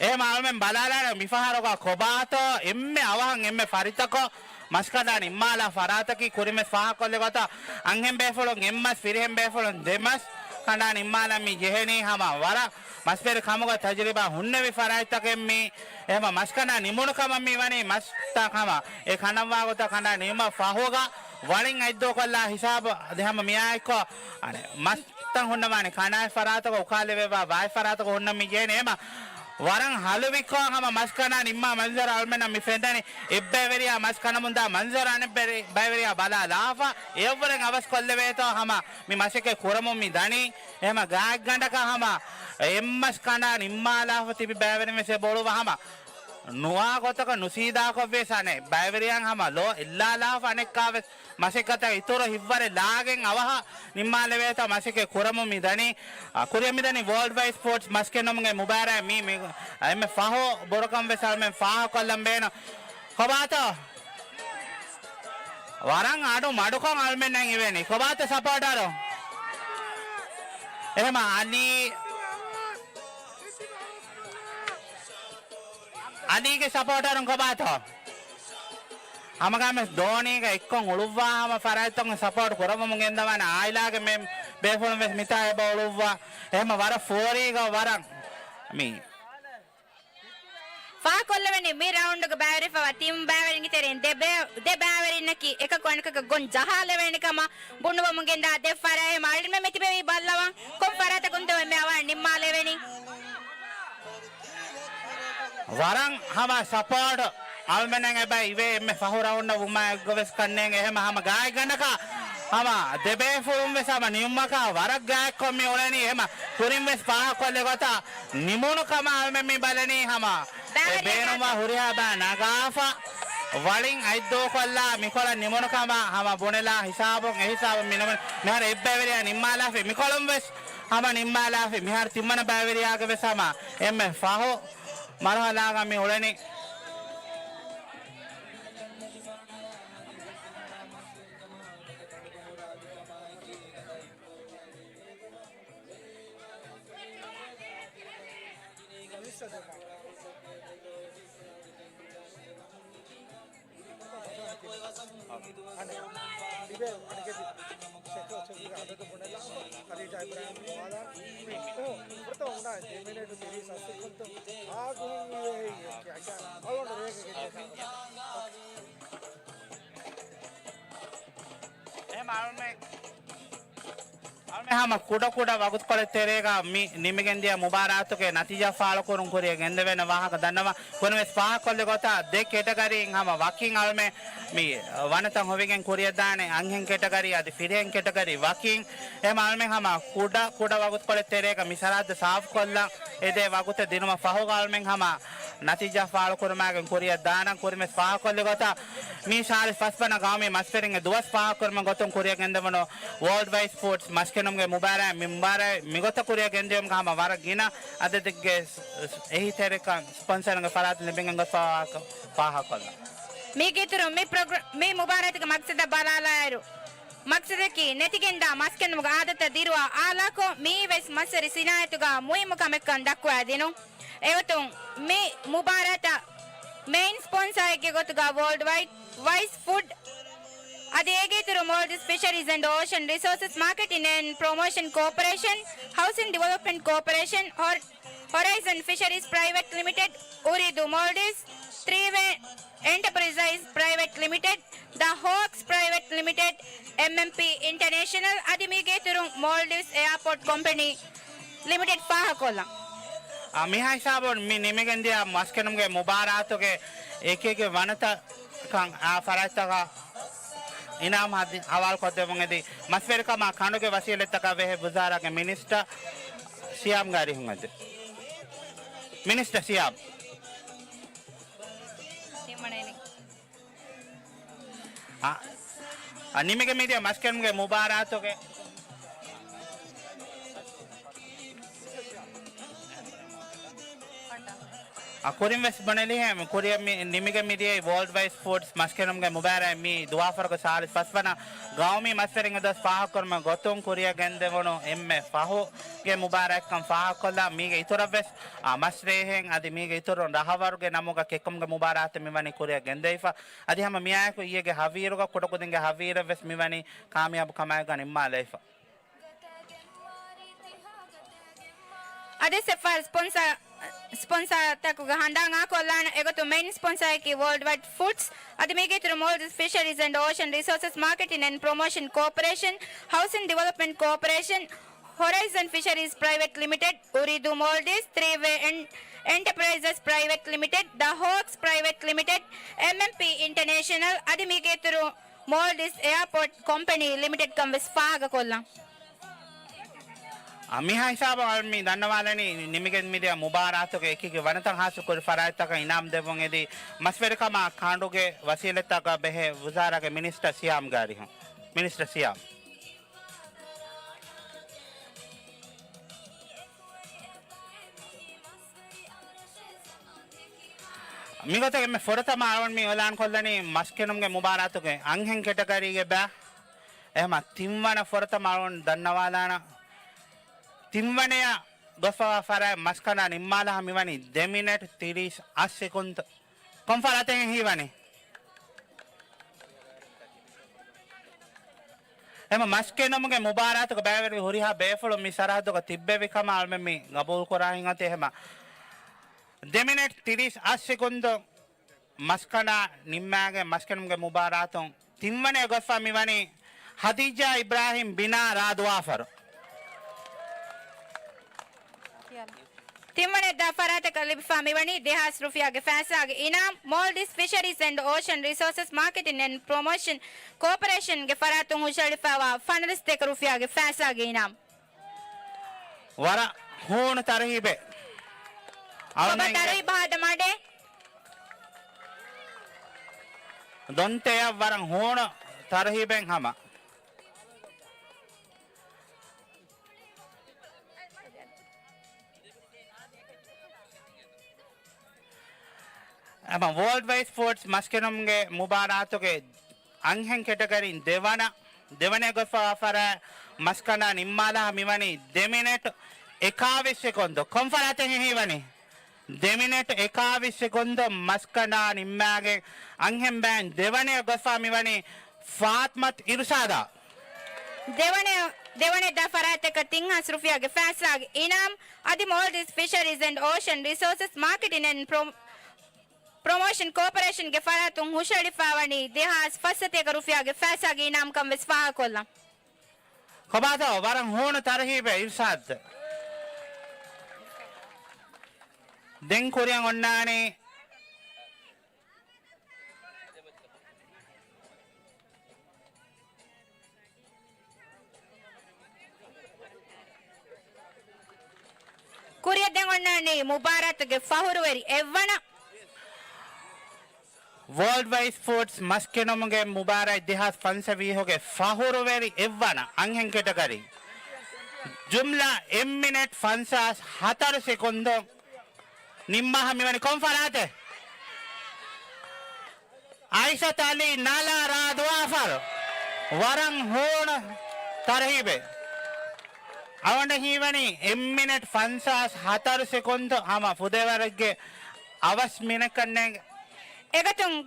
އެހެމަ އަޅުމެން ބަލާލާނަން މިފަހަރުގަ ކޮބާތޯ އެންމެ އަވަހަށް އެންމެ ފަރިތަކޮށް މަސްކަނޑާ ނިންމާލާ ފަރާތަކީ. ކުރިންވެސް ފާހަގަކޮށްލި ގޮތަށް އަންހެން ބޭފުޅުން އެއްމަސް ފިރިހެން ބޭފުޅުން ދެމަސް ކަނޑާ ނިންމާލަން މި ޖެހެނީ ހަމަ ވަރަށް މަސްވެރި ކަމުގަ ތަޖުރިބާ ހުންނެވި ފަރާތްތަކެއް މީ. އެހެމަ މަސްކަނޑާ ނިމުނު ކަމަށް މި ވަނީ މަސްތައް ހަމަ އެ ކަނޑަންވާ ގޮތަށް ކަނޑާ ނިމުމަށް ފަހުގަ ވަޅިން އަތްދޫކޮށްލާ ހިސާބު އަދި ހަމަ މިއާއެއްކޮށް އަނެއް މަސްތައް ހުންނަވާނެ ކަނާތް ފަރާތަކަށް އުކާލެވޭ ވާ ވާތް ފަރާތަކަށް ހުންނަ މި ޖެހެނީ. އެހެމަ ވަރަށް ހަލުވިކޮށް ހަމަ މަސް ކަނޑާ ނިންމާ މަންޒަރު އަޅުމެންނަށް މި ފެންނަނީ. އެއްބައިވެރިޔާ މަސް ކަނަމުންދާ މަންޒަރު އަނެއް ބައި-، ބައިވެރިޔާ ބަލާ ލާފަ އެއަށްވުރެން އަވަސް ކޮށްލެވޭތޯ ހަމަ މި މަސައްކަތް ކުރަމުން މި ދަނީ. އެހެމަ ގާތްގަނޑަކަށް ހަމަ އެއްމަސް ކަނޑާ ނިންމާލާފަ ތިބި ބައިވެރިން ވެސް އެބަ އުޅުއްވާ ހަމަ ނުވާ ގޮތަކަށް ނުސީދާކޮށްވިޔަސް އަނެއް ބައިވެރިޔަން ހަމަ ލޯ އެއްލާލާފަ އަނެއްކާވެސް މަސައްކަތަށް އިތުރު ހިތްވަރެއް ލާގެން އަވަހަށް ނިންމާލެވޭތޯ މަސައްކަތް ކުރަމުން މި ދަނީ. އަ، ކުރިއަށް މިދަނީ ވޯލްޑް ވައިޑް ސްޕޯޓްސް މަސްކެނޑުމުގެ މުބާރާތް މީ، މި އެންމެ ފަހު ބުރުކަން ވެސް އަޅުމެން ފާހަގަކޮށްލަން ބޭނުން. ކޮބާތޯ؟ ވަރަށް އަޑު މަޑުކޮށް އަޅުމެންނަށް އިވޭނީ. ކޮބާތޯ ސަޕޯޓަރު؟ އެހެމަ އަލީ، އަލީގެ ސަޕޯޓަރުން ކޮބާތޯ؟ ހަމަގައިމެސް ދޯނީގަ އެއްކޮށް އުޅުއްވާ ހަމަ ފަރާތްތަކުން ސަޕޯޓް ކުރަމުން ގެންދަވާނެ އާއިލާގެ މެ-، ބޭފުޅުން ވެސް މިތާ އެބަ އުޅުއްވާ. އެހެމަ ވަރަށް ފޯރީގަ ވަރަށް މި ފާހަގަކޮށްލެވެނީ މި ރައުންޑުގަ ބައިވެރިވެފަވާ ތިން ބައިވެރިންގެ ތެރެއިން ދެ ބޭ-، ދެ ބައިވެރިންނަކީ އެކަކު އަނެކަކަށް ގޮން ޖަހާލެވޭނެ ކަމަށް ބުނުވަމުން ގެންދާ ދެ ފަރާތް. އެހެމަ އަޅުގަނޑުމެން މިތިބެވީ ބައްލަވަން ކޮން ފަރާތަކުންތޯ އެންމެ އަވަހަށް ނިންމާލެވެނީ. ވަރަށް ހަމަ ސަޕޯޓް އަޅުމެންނަށް އެބަ އިވޭ އެންމެ ފަހު ރައުންޑަށް ވުމާ އެއްގޮވެސް ކަންނޭނގެ. އެހެމަ ހަމަ ގާތްގަނޑަކަށް ހަމަ ދެބޭފުޅުން ވެސް ހަމަ ނިމުމަކާ ވަރަށް ގާތްކޮށް މި އުޅެނީ. އެހެމަ ކުރިން ވެސް ފާހަގަކޮށްލި ގޮތަށް ނިމުނު ކަމަށް އަޅުމެން މި ބަލަނީ ހަމަ އެ ބޭނުންވާ ހުރިހާ ބައެއް ނަގާފަ ވަޅިން އަތްދޫކޮށްލާ މިކޮޅަށް ނިމުނު ކަމަށް ހަމަ ބުނެލާ ހިސާބުން އެ ހިސާބުން މި ނިމުނީ. މިހާރު އެއްބައިވެރިޔާ ނިންމާލާފި މިކޮޅުން ވެސް ހަމަ ނިންމާލާފި. މިހާރު ތިންވަނަ ބައިވެރިޔާގެ ވެސް ހަމަ އެންމެ ފަހު މަރުހަލާގަ މި އުޅެނީ. އަނެއް ލިބޭ އަނެކެތި ސެކަންޑް ސެކަންޑް އަދަދު ބުނެލާ ޚަދީޖާ އިބްރާހިމް ނުވާލާން. ފުރަތަމަ އުނާ ދެ މިނެޓު ތިރީސް އަސް ސެކަންޑް އާ ގުނަ ވީ އެއީ އަޅުގަނޑު ރޭގެ ގެއްލޭ ކާކު. އެހެމަ އަޅުމެން އަޅުމެން ހަމަ ކުޑަކުޑަ ވަގުތުކޮޅެއް ތެރޭގަ މި ނިމިގެންދިޔަ މުބާރާތުގެ ނަތީޖާ ފާޅުކުރުން ކުރިއަށް ގެންދެވޭނެ ވާހަކަ ދަންނަވަން. ކުރިންވެސް ފާހަގަކޮށްލި ގޮތަށް ދެ ކެޓަގަރީން ހަމަ ވަކިން އަޅުމެން މި ވަނަތައް ހޮވިގެން ކުރިއަށްދާނެ އަންހެން ކެޓަގަރީ އަދި ފިރިހެން ކެޓަގަރީ ވަކިން. އެހެމަ އަޅުމެން ހަމަ ކުޑަ ކުޑަ ވަގުތުކޮޅެއް ތެރޭގަ މި ސަރަހައްދު ސާފުކޮށްލަން އެދޭ ވަގުތެއް ދިނުމަށް ފަހުގަ އަޅުމެން ހަމަ ނަތީޖާ ފާޅުކުރުމާގެން ކުރިއަށް ދާނަން. ކުރިންވެސް ފާހަގަކޮށްލި ގޮތަށް މީ ސާޅީސް ފަސް ވަނަ ގައުމީ މަސްވެރިންގެ ދުވަސް ފާހަގަކުރުމުގެ ގޮތުން ކުރިއަށް ގެންދެވުނު ވޯލްޑް ވައިސް ފުޑްސް މަސްކެނުމުގެ މުބާރާތް މި މުބާރާތް މިގޮތަށް ކުރިއަށް ގެންދިޔުމުގަ ހަމަ ވަރަށް ގިނަ އަދަދެއްގެ އެހީތެރިކަން ސްޕޮންސަރުންގެ ފަރާތުން ލިބިގެން ގޮސްފަވާ ފާހަގަކޮށްލަން. މީގެއިތުރުން މި ޕްރޮގްރ-، މި މުބާރާތުގެ މަގްސަދަށް ބަލާލާއިރު، މަގްސަދަކީ ނެތިގެންދާ މަސްކެނުމުގެ އާދަތައް ދިރުވާ އާލާކޮށް، މިއީވެސް މަސްވެރި ސިނާއަތުގަ މުހިއްމު ކަމެއްކަން ދައްކުވާދިނުން. އެގޮތުން މި މުބާރާތަށް މެއިން ސްޕޮންސާއެއްގެ ގޮތުގަ ވޯލްޑް ވައިޑް ވައިސް ފުޑް އަދި އޭގެ އިތުރު މޯލްޑިވްސް ފިޝަރީޒް އެންޑް އޯޝަން ރިސޯސަސް މާކެޓިން އެންޑް ޕްރޮމޯޝަން ކޯޕަރޭޝަން، ހައުސިން ޑިވެލޮޕްމަންޓް ކޯޕަރޭޝަން، ހޮރ-، ހޮރައިޒަން ފިޝަރީޒް ޕްރައިވެޓް ލިމިޓެޑް، އުރީދޫ މޯލްޑިވްސް، ތްރީ ވޭ އެންޓަޕްރައިޒަސް ޕްރައިވެޓް ލިމިޓެޑް، ދަ ހޯކްސް ޕްރައިވެޓް ލިމިޓެޑް، އެމްއެމްޕީ އިންޓަނޭޝަނަލް އަދި މީގެ އިތުރުން މޯލްޑިވްސް އެއާޕޯޓް ކޮމްޕެނީ ލިމިޓެޑް ފާހަގަކޮށްލަން. އާ، މިހާ ހިސާބުން މި ނިމިގެންދިޔަ މަސްކެނުމުގެ މުބާރާތުގެ އެކިއެކި ވަނަތަކަށް އާ ފަރާތްތަކަށް އިނާމް ހަދި-، ހަވާލުކޮށްދެމުން އެދި މަސްވެރިކަމާ ކަނޑުގެ ވަސީލަތްތަކާ ބެހޭ ވުޒާރާގެ މިނިސްޓަރ ސިޔާމްގެ އަރިހުން އެދި. މިނިސްޓަރ ސިޔާމް. އަ، އަ، ނިމިގެން މިދިޔަ މަސްކެނުމުގެ މުބާރާތުގެ އަ، ކުރިން ވެސް ބުނެލިހެން، ކުރިއަށް މި ނިމިގެން މިދިޔައީ ވޯލްޑް ވައިސް ފުޑްސް މަސްކެނުމުގެ މުބާރާތް މި ދުވާފަރުގެ ސާޅީސް ފަސް ވަނަ ގައުމީ މަސްވެރިންގެ ދުވަސް ފާހަގަކުރުމުގެ ގޮތުން ކުރިއަށް ގެންދެވުނު އެންމެ ފަހުގެ މުބާރާތްކަން ފާހަގަކޮށްލާ، މީގެ އިތުރަށް ވެސް، އާ، މަސްރޭހެން އަދި މީގެ އިތުރުން ރަހަވަރުގެ ނަމުގަ ކެއްކުމުގެ މުބާރާތެއް މިވަނީ ކުރިއަށް ގެންދެވިފަ. އަދި ހަމަ މިއާއެކު އިއްޔެގެ ހަވީރުގަ ކުޑަކުދިންގެ ހަވީރެއް ވެސް މިވަނީ ކާމިޔާބު ކަމާއެކުގަ ނިންމާލައިފަ. އަދި ސެފާރް ސްޕޮންސާ، ސްޕޮންސާތަކުގެ ހަނދާން އާކޮށްލާނެ އެގޮތުން މެއިން ސްޕޮންސާއަކީ ވޯލްޑް ވައިޑް ފުޑްސް، އަދި މީގެ އިތުރު މޯލްޑިވްސް ފިޝަރީޒް އެންޑް އޯޝަން ރިސޯސަސް މާކެޓިން އެންޑް ޕްރޮމޯޝަން ކޯޕަރޭޝަން، ހައުސިން ޑިވެލޮޕްމަންޓް ކޯޕަރޭޝަން، ހޮރައިޒަން ފިޝަރީޒް ޕްރައިވެޓް ލިމިޓެޑް، އުރީދޫ މޯލްޑިވްސް، ތްރީ ވޭ އެން-، އެންޓަޕްރައިޒަސް ޕްރައިވެޓް ލިމިޓެޑް، ދަ ހޯކްސް ޕްރައިވެޓް ލިމިޓެޑް، އެމްއެމްޕީ އިންޓަނޭޝަނަލް އަދި މީގެ އިތުރު މޯލްޑިވްސް އެއާޕޯޓް ކޮމްޕެނީ ލިމިޓެޑްކަން ވެސް ފާހަގަކޮށްލަން. އަ، މިހާ ހިސާބަށް އަޅުން މި ދަންނަވާލަނީ ނިމިގެން މިދިޔަ މުބާރާތުގެ އެކިއެކި ވަނަތައް ހާސިލްކުރި ފަރާތްތަކަށް އިނާމް ދެއްވުން އެދި، މަސްވެރިކަމާ ކަނޑުގެ ވަސީލަތްތަކަށް ބެހޭ ވުޒާރާގެ މިނިސްޓަރ ސިޔާމްގެ އަރިހުން. މިނިސްޓަރ ސިޔާމް. މިގޮތަށް އެންމެ ފުރަތަމަ އަޅުން މި އިއުލާން ކޮށްލަނީ މަސްކެނުމުގެ މުބާރާތުގެ އަންހެން ކެޓަގަރީގެ ބައި. އެހެމަ ތިންވަނަ ފުރަތަމަ އަޅުން ދަންނަވާލާނަ ތިންވަނަޔަށް ގޮސްފަވާ ފަރާތް މަސްކަނޑާ ނިންމާލާ މިވަނީ ދެ މިނެޓް ތިރީސް އަށް ސެކުންތު. ކޮން ފަރާތެއް ހީވަނީ؟ އެހެމަ މަސްކެނުމުގެ މުބާރާތުގެ ބައިވެރި ހުރިހާ ބޭފުޅުން މި ސަރަހައްދުގަ ތިއްބެވި ކަމަށް އަޅުމެން މި ގަބޫލު ކުރާ ހިނގަތީ. އެހެމަ ދެ މިނެޓް ތިރީސް އަށް ސެކުންދު މަސްކަނޑާ ނިންމާގެން މަސްކެނުމުގެ މުބާރާތުން ތިންވަނަޔަށް ގޮސްފަ މިވަނީ ހަދީޖާ އިބްރާހިމް ބިނާ ރާދުވާފަރު. ތިންވަނަޔަށް ދާ ފަރާތަކަށް ލިބިފާ މިވަނީ ދެހާސް ރުފިޔާގެ ފައިސާގެ އިނާމް، މޯލްޑިވްސް ފިޝަރީޒް އެންޑް އޯޝަން ރިސޯސަސް މާކެޓިން އެންޑް ޕްރޮމޯޝަން ކޯޕަރޭޝަންގެ ފަރާތުން ހުށަހެޅިފާވާ ފަނަރަ ސަތޭކަ ރުފިޔާގެ ފައިސާގެ އިނާމް. ވަރަށް ހޫނު ތަރުހީބެއް. ކޮބާ އަޅުމެންގެ ތަރުހީބު ހަދަމާ ޑޭ؟ ދޮންތެޔަށް ވަރަށް ހޫނު ތަރުހީބެއް ހަމަ. ހަމަ ވޯލްޑް ވައިޑް ސްޕޯޓްސް މަސްކެނުމުގެ މުބާރާތުގެ އަންހެން ކެޓަގަރީން ދެވަނަ، ދެވަނަ ގޮފާ ފަރާތް މަސްކަނޑާ ނިންމާލާ މިވަނީ ދެ މިނެޓް އެކާވީސް ސެކުންދު. ކޮން ފަރާތެއް ހީވަނީ؟ ދެ މިނެޓް އެކާވީސް ސެކުންދު މަސްކަނޑާ ނިންމާގެން އަންހެން ބައިން ދެވަނަ ގޮފާ މިވަނީ ފާތްމަތް އިރުޝާދާ. ދެވަނަ، ދެވަނަ ދާ ފަރާތަކަށް ތިން ހާސް ރުފިޔާގެ ފައިސާގެ އިނާމް އަދި މޯލްޑިވްސް ފިޝަރީޒް އެންޑް އޯޝަން ރިސޯސަސް މާކެޓިން އެންޑް ޕްރޮ، ޕްރޮމޯޝަން ކޯޕަރޭޝަންގެ ފަރާތުން ހުށަހެޅިފާވަނީ ދެހާސް ފަސް ސަތޭކަ ރުފިޔާގެ ފައިސާގެ އިނާމްކަން ވެސް ފާހަގަކޮށްލަން. ކޮބާތޯ ވަރަށް ހޫނު ތަރުހީބެއް އިރްޝާދް. ދެން ކުރިއަށް އޮންނާނީ ކުރިއަށް ދެން އޮންނާނީ މުބާރާތުގެ ފަހުރުވެރި އެއްވަނަ. ވޯލްޑް ވައިޑް ސްޕޯޓްސް މަސްކެނުމުގެ މުބާރާތް ދެހާސް ފަންސަވީހުގެ ފަހުރުވެރި އެއްވަނަ އަންހެން ކެޓަގަރީ. ޖުމްލަ އެއް މިނެޓް ފަންސާސް ހަތަރު ސެކުންދު ނިންމާހަ މިވަނީ ކޮން ފަރާތެއް؟ އައިޝަތު އަލީ ނަލާ ރާދުވާފަރު. ވަރަށް ހޫނު ތަރުހީބެއް. އަވަނޑަ ހީވަނީ އެއް މިނެޓް ފަންސާސް ހަތަރު ސެކުންދު ހަމަ ފުދޭވަރެއްގެ އަވަސް މިނެޓްކަންނޭނގެ. އެގޮތުން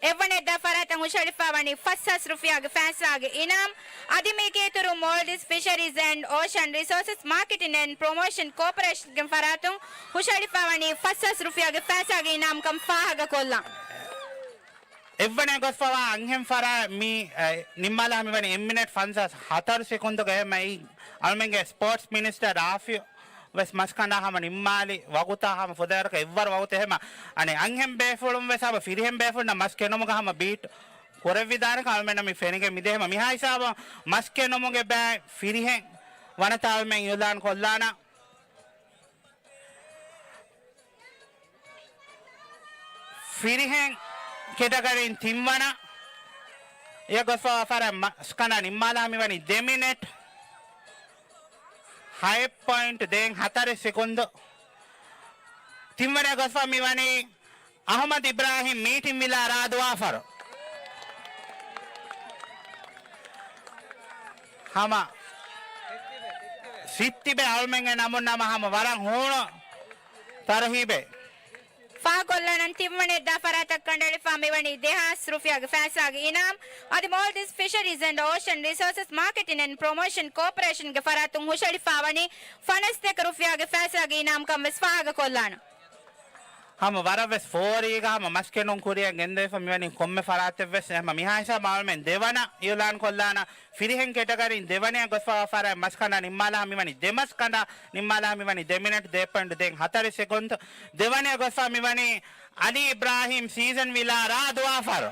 އެއްވަނަ ދާ ފަރާތަށް ހުށަހެޅިފާވަނީ ފަސް ހާސް ރުފިޔާގެ ފައިސާގެ އިނާމް. އަދި މީގެ އިތުރުން މޯލްޑިވްސް ފިޝަރީޒް އެންޑް އޯޝަން ރިސޯސަސް މާކެޓިން އެންޑް ޕްރޮމޯޝަން ކޯޕަރޭޝަންގެ ފަރާތުން ހުށަހެޅިފާވަނީ ފަސް ހާސް ރުފިޔާގެ ފައިސާގެ އިނާމްކަން ފާހަގަކޮށްލަން. އެއްވަނަ ގޮސްފަވާ އަންހެން ފަރާތް މި، އެ، ނިންމާލާ މިވަނީ އެއް މިނެޓް ފަންސާސް ހަތަރު ސެކުންދުގަ. އެހެމަ އެއީ އަޅުމެންގެ ސްޕޯޓްސް މިނިސްޓަރ ރާފިއު ވެސް މަސްކަނޑާ ހަމަ ނިންމާލި ވަގުތާ ހަމަ ފުދޭވަރަކަށް އެއްވަރު ވަގުތު. އެހެމަ އަނެއް އަންހެން ބޭފުޅުން ވެސް ހަމަ ފިރިހެން ބޭފުޅުންނަށް މަސް ކެނުމުގަ ހަމަ ބީޓް ކުރެއްވިދާނެކަން އަޅުމެންނަށް މި ފެނިގެން މިދޭ. ހަމަ މިހާ ހިސާބަށް މަސް ކެނުމުގެ ބައި ފިރިހެން ވަނަތާ އަޅުމެން އިއުލާން ކޮށްލާނަ. ފިރިހެން ކެޓަގަރީން ތިންވަނަ އެ ގޮސްފަވާ ފަރާތް މަސްކަނޑާ ނިންމާލާ މިވަނީ ދެ މިނެޓް ހައެއް ޕޮއިންޓް ދޭއް ހަތަރެއް ސެކުންދު. ތިންވަނަ ގޮސްފަ މިވަނީ އަހުމަދު އިބްރާހިމް މީޓިން ވިލާ ރާދުވާފަރު. ހަމަ ސިއްތިބެ އަޅުމެންގެ ނަމުން ނަމަ ހަމަ ވަރަށް ހޫނު ތަރުހީބެއް. ފާހަގަކޮށްލަން ތިންވަނަ ދާ ފަރާތަށް ކަނޑައެޅިފާ މިވަނީ ދެހާސް ރުފިޔާގެ ފައިސާގެ އިނާމް އަދި މޯލްޑިވްސް ފިޝަރީޒް އެންޑް އޯޝަން ރިސޯސަސް މާކެޓިން އެންޑް ޕްރޮމޯޝަން ކޯޕަރޭޝަންގެ ފަރާތުން ހުށަހެޅިފާވަނީ ފަނަސް ސަތޭކަ ރުފިޔާގެ ފައިސާގެ އިނާމްކަން ވެސް ފާހަގަކޮށްލާނަން. ހަމަ ވަރަށް ވެސް ފޯރީގަ ހަމަ މަސްކެނުން ކުރިއަށް ގެންދެވިފަ މިވަނީ ކޮންމެ ފަރާތެއް ވެސް. ހަމަ މިހާ ހިސާބަށް އަޅުމެން ދެވަނަ އިއުލާން ކޮށްލާނަ. ފިރިހެން ކެޓަގަރީން ދެވަނަ ގޮސްފަވާ ފަރާތް މަސްކަނޑާ ނިންމާލާ މިވަނީ ދެ މަސްކަނޑާ ނިންމާލާ މިވަނީ ދެ މިނެޓް ދޭއް ޕޮއިންޓް ދޭއް ހަތަރެއް ސެކުންދު. ދެވަނަ ގޮސްފަ މިވަނީ އަލީ އިބްރާހިމް ސީޒަން ވިލާ ރާދުވާފަރު.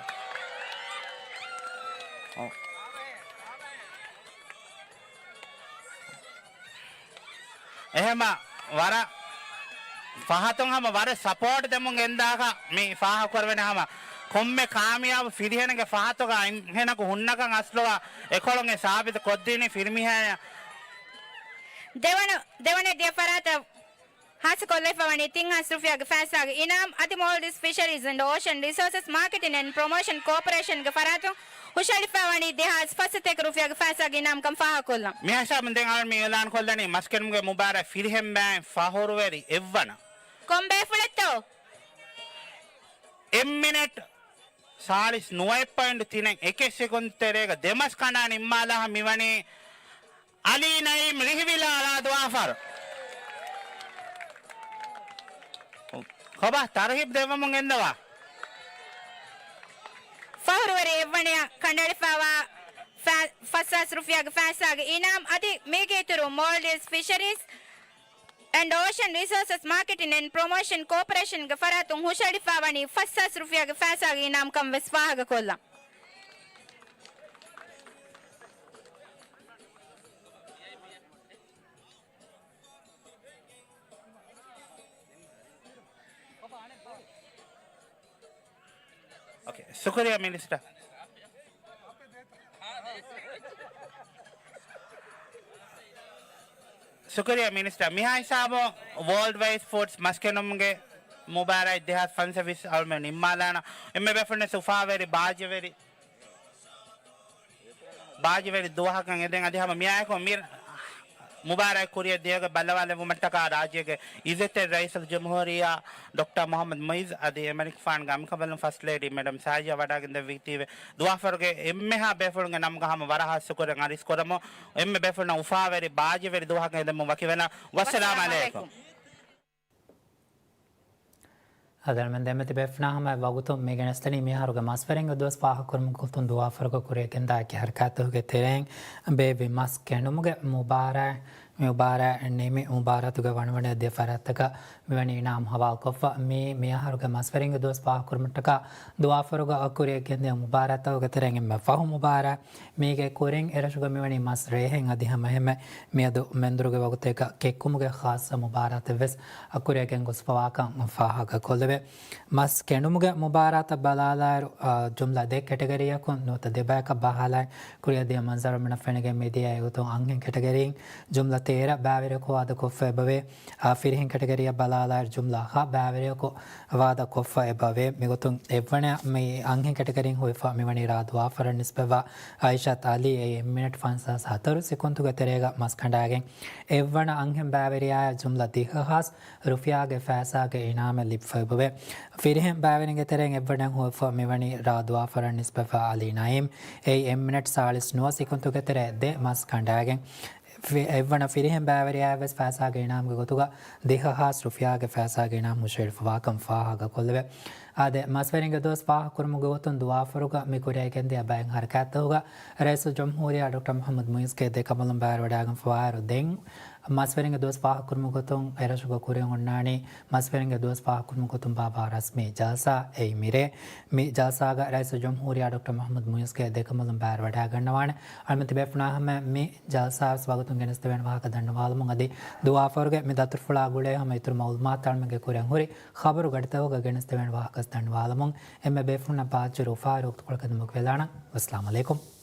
އެހެމަ ވަރަށް ފަހަތުން ހަމަ ވަރަށް ސަޕޯޓް ދެމުން ގެންދާކަށް މި ފާހަގަކުރެވެން ހަމަ ކޮންމެ ކާމިޔާބު ފިރިހެނެއްގެ ފަހަތުގަ އަންހެނަކު ހުންނަކަން އަސްލުގަ އެކޮޅުން އެ ސާބިތު ކޮށްދިނީ ފިރިމީހާޔަށް. ދެވަނަ، ދެވަނަ ދިޔަ ފަރާތަށް ހާސިލްކޮށްލައިފަވަނީ ތިން ހާސް ރުފިޔާގެ ފައިސާގެ އިނާމް އަދި މޯލްޑިވްސް ފިޝަރީޒް އެންޑް އޯޝަން ރިސޯސަސް މާކެޓިން އެންޑް ޕްރޮމޯޝަން ކޯޕަރޭޝަންގެ ފަރާތުން ހުށަހެޅިފަވަނީ ދެހާސް ފަސް ސަތޭކަ ރުފިޔާގެ ފައިސާގެ އިނާމްކަން ފާހަގަކޮށްލަން. މިހާހިސާބުން ދެން އަޅުގަނޑު މި އިއުލާން ކޮށްލަނީ މަސްކެނުމުގެ މުބާރާތް ފިރިހެން ބައިން ފަހުރުވެރި އެއްވަނަ. ކޮން ބޭފުޅެއްތޯ؟ އެއް މިނެޓް ސާޅީސް ނުވައެއް ޕޮއިންޓް ތިނެއް އެކެއް ސެކުންދު ތެރޭގަ ދެ މަސް ކަނޑާ ނިންމާލާ މިވަނީ އަލީ ނައީމް ރިހިވިލާ ރާދުވާފަރު. ކޮބާ ތަރުހީބް ދެއްވަމުން އެންދަވާ. ފަހުރުވެރި އެއްވަނަޔަށް ކަނޑައެޅިފައިވާ ފަ-، ފަސް ހާސް ރުފިޔާގެ ފައިސާގެ އިނާމް އަދި މީގެ އިތުރު މޯލްޑިވްސް ފިޝަރީޒް އެންޑް އޯޝަން ރިސޯސަސް މާކެޓިން އެންޑް ޕްރޮމޯޝަން ކޯޕަރޭޝަންގެ ފަރާތުން ހުށައެޅިފައިވަނީ ފަސް ހާސް ރުފިޔާގެ ފައިސާގެ އިނާމްކަން ވެސް ފާހަގަކޮށްލަން. އޯކޭ، ޝުކުރިއްޔާ މިނިސްޓަރ. ޝުކުރިއްޔާ މިނިސްޓަރ. މިހާ ހިސާބުން ވޯލްޑް ވައިޑް ފުޑްސް މަސްކެނުމުގެ މުބާރާތް ދެހާސް ފަންސަވީސް އަޅުމެން ނިންމާލާނަ. އެންމެ ބޭފުޅުން އުފާވެރި ބާއްޖަވެރި ބާއްޖަވެރި ދުވަހަކަށް އެދެން އަދި ހަމަ މިއާއެކު މި މުބާރާތް ކުރިއަށް ދިޔަގެ ބައްލަވާލެއްވުމަށްޓަކާ ރާއްޖޭގެ އިއްޒަތްތެރި ރައީސުލްޖުމްހޫރިއްޔާ ޑޮކްޓަރ މުޙައްމަދު މުޢިއްޒު އަދި އެމަނިކުފާނުގެ އަނބިކަނބަލުން ފަސްޓް ލޭޑީ މެޑަމް ސާޖިޔާ ވަޑައިގެންދެވީތީވެ ދުވާފަރުގެ އެންމެހާ ބޭފުޅުންގެ ނަމުގަ ހަމަ ވަރަށް ހާސް ޝުކުރެއް އަރިސް ކުރަމު. އެންމެ ބޭފުޅުންނަށް އުފާވެރި ބާއްޖަވެރި ދުވަހަކަށް އެދެމުން ވަކިވެލަން. ވައްސަލާމް އަލައިކުމް. އަދި އަޅުމެން ދެންމެ ތިބޭފުޅުންނާ ހަމަ ވަގުތު މި ގެނެސްދެނީ މިއަހަރުގެ މަސްވެރިންގެ ދުވަސް ފާހަގަކުރުމުގެ ގޮތުން ދުވާފަރުގަ ކުރިއަށް ގެންދާ އެކި ހަރަކާތްތަކުގެ ތެރެއިން ބޭއްވި މަސް ކެނޑުމުގެ މުބާރާތް، މި މުބާރާތް ނިމި މުބާރާތުގެ ވަނަވަނަ ދެ ފަރާތްތަކަށް މިވަނީ އިނާމް ހަވާލުކޮށްފަ. މީ މިއަހަރުގެ މަސްވެރިންގެ ދުވަސް ފާހަގަކުރުމަށްޓަކާ ދުވާފަރުގަ ކުރިއަށް ގެންދިޔަ މުބާރާތްތަކުގެ ތެރެއިން އެންމެ ފަހު މުބާރާތް. މީގެ ކުރިން އެރަށުގަ މިވަނީ މަސް ރޭހެއް އަދި ހަމައެހެންމެ މިއަދު މެންދުރުގެ ވަގުތެއްގަ ކެއްކުމުގެ ޚާއްޞަ މުބާރާތެއްވެސް ކުރިއަށް ގެންގޮސްފަވާކަން ފާހަގަކޮށްލެވޭ. މަސް ކެނޑުމުގެ މުބާރާތަށް ބަލާލާއިރު، އާ، ޖުމްލަ ދެ ކެޓަގަރީއަކުން ނުވަތަ ދެބަޔަކަށް ބަހާލާއި ކުރިއަށް ދިޔަ މަންޒަރު އަޅުމެންނަށް ފެނިގެން މިދިޔަ އެގޮތުން އަންހެން ކެޓަގަރީން ޖުމްލަ ތޭރަ ބައިވެރިޔަކު ވާދަކޮށްފަ އެބަވޭ. އާ، ފިރިހެން ކެޓަގަރީއަށް ބަލާލާއިރު ޖުމްލަ ހަ ބައިވެރިޔަކު ވާދަކޮށްފަ އެބަވޭ. މިގޮތުން އެއްވަނަ މި އަންހެން ކެޓަގަރީން ހުވިފަ މިވަނީ ރ. ދުވާފަރަށް ނިސްބަތްވާ އައިޝަތް އަލީ. އެއީ އެއް މިނެޓް ފަންސާސް ހަތަރު ސެކުންތުގެ ތެރޭގަ މަސް ކަނޑާގެން އެއްވަނަ އަންހެން ބައިވެރިޔާއަށް ޖުމްލަ ދިހަ ހާސް ރުފިޔާގެ ފައިސާގެ އިނާމެއް ލިބިފައިބުވޭ. ފިރިހެން ބައިވެރިންގެ ތެރެއިން އެއްވަނައިން ހުވަފަ މިވަނީ ރ. ދުވާފަރަށް ނިސްބަތްވާ އަލީ ނައީމް. އެއީ އެއް މިނެޓް ސާޅީސް ނުވަ ސެކުންތުގެ ތެރޭ ދެ މަސް ކަނޑާގެން އެއްވަނަ ފިރިހެން ބައިވެރިޔާއަށްވެސް ފައިސާގެ އިނާމްގެ ގޮތުގަ ދިހަ ހާސް ރުފިޔާގެ ފައިސާގެ އިނާމް ހުށައެޅިފަވާކަން ފާހަގަކޮށްލެވޭ. އާދެ، މަސްވެރިންގެ ދުވަސް ފާހަގަކުރުމުގެ ގޮތުން ދުވާފަރުގަ މި ކުރިއަށް ގެންދިޔަ ބައެއް ހަރަކާތްތަކުގަ ރައީސުލްޖުމްހޫރިއްޔާ ޑޮކްޓަރ މުޙައްމަދު މުޢިއްޒުގެ ދެކަނބަލުން ބައިވެރިވަޑައިގެންފަވާއިރު ދެން މަސްވެރިންގެ ދުވަސް ފާހަގަކުރުމުގެ ގޮތުން އެރަށުގަ ކުރިއަށް އޮންނާނީ މަސްވެރިންގެ ދުވަސް ފާހަގަކުރުމުގެ ގޮތުން ބާއްވާ ރަސްމީ ޖަލްސާ އެއީ މިރޭ. މި ޖަލްސާގަ ރައީސުލްޖުމްހޫރިއްޔާ ޑޮކްޓަރ މުޙައްމަދު މުޢިއްޒުގެ ދެކަނބަލުން ބައިވެރިވަޑައިގަންނަވާނެ. އަޅުމެން ތިބޭފުޅުންނާ ހަމަ މި ޖަލްސާވެސް ވަގުތުން ގެނެސްދެވޭނެ ވާހަކަ ދަންނަވާލަމުން އަދި ދުވާފަރުގެ މި ދަތުރުފުޅާ ގުޅޭ ހަމަ އިތުރު މައުލޫމާތު އަޅުމެންގެ ކުރިއަށް ހުރި ޚަބަރު ގަޑިތަކުގަ ގެނެސްދެވޭނެ ވާހަކަ ދަންނަވާލަމުން އެންމެ ބޭފުޅުންނަށް ބާއްޖަވެރި އުފާވެރި ވަގުތުކޮޅަކަށް ދިމުގެ ވެލާނަން. ވައްސަލާމް އަލައިކުމް.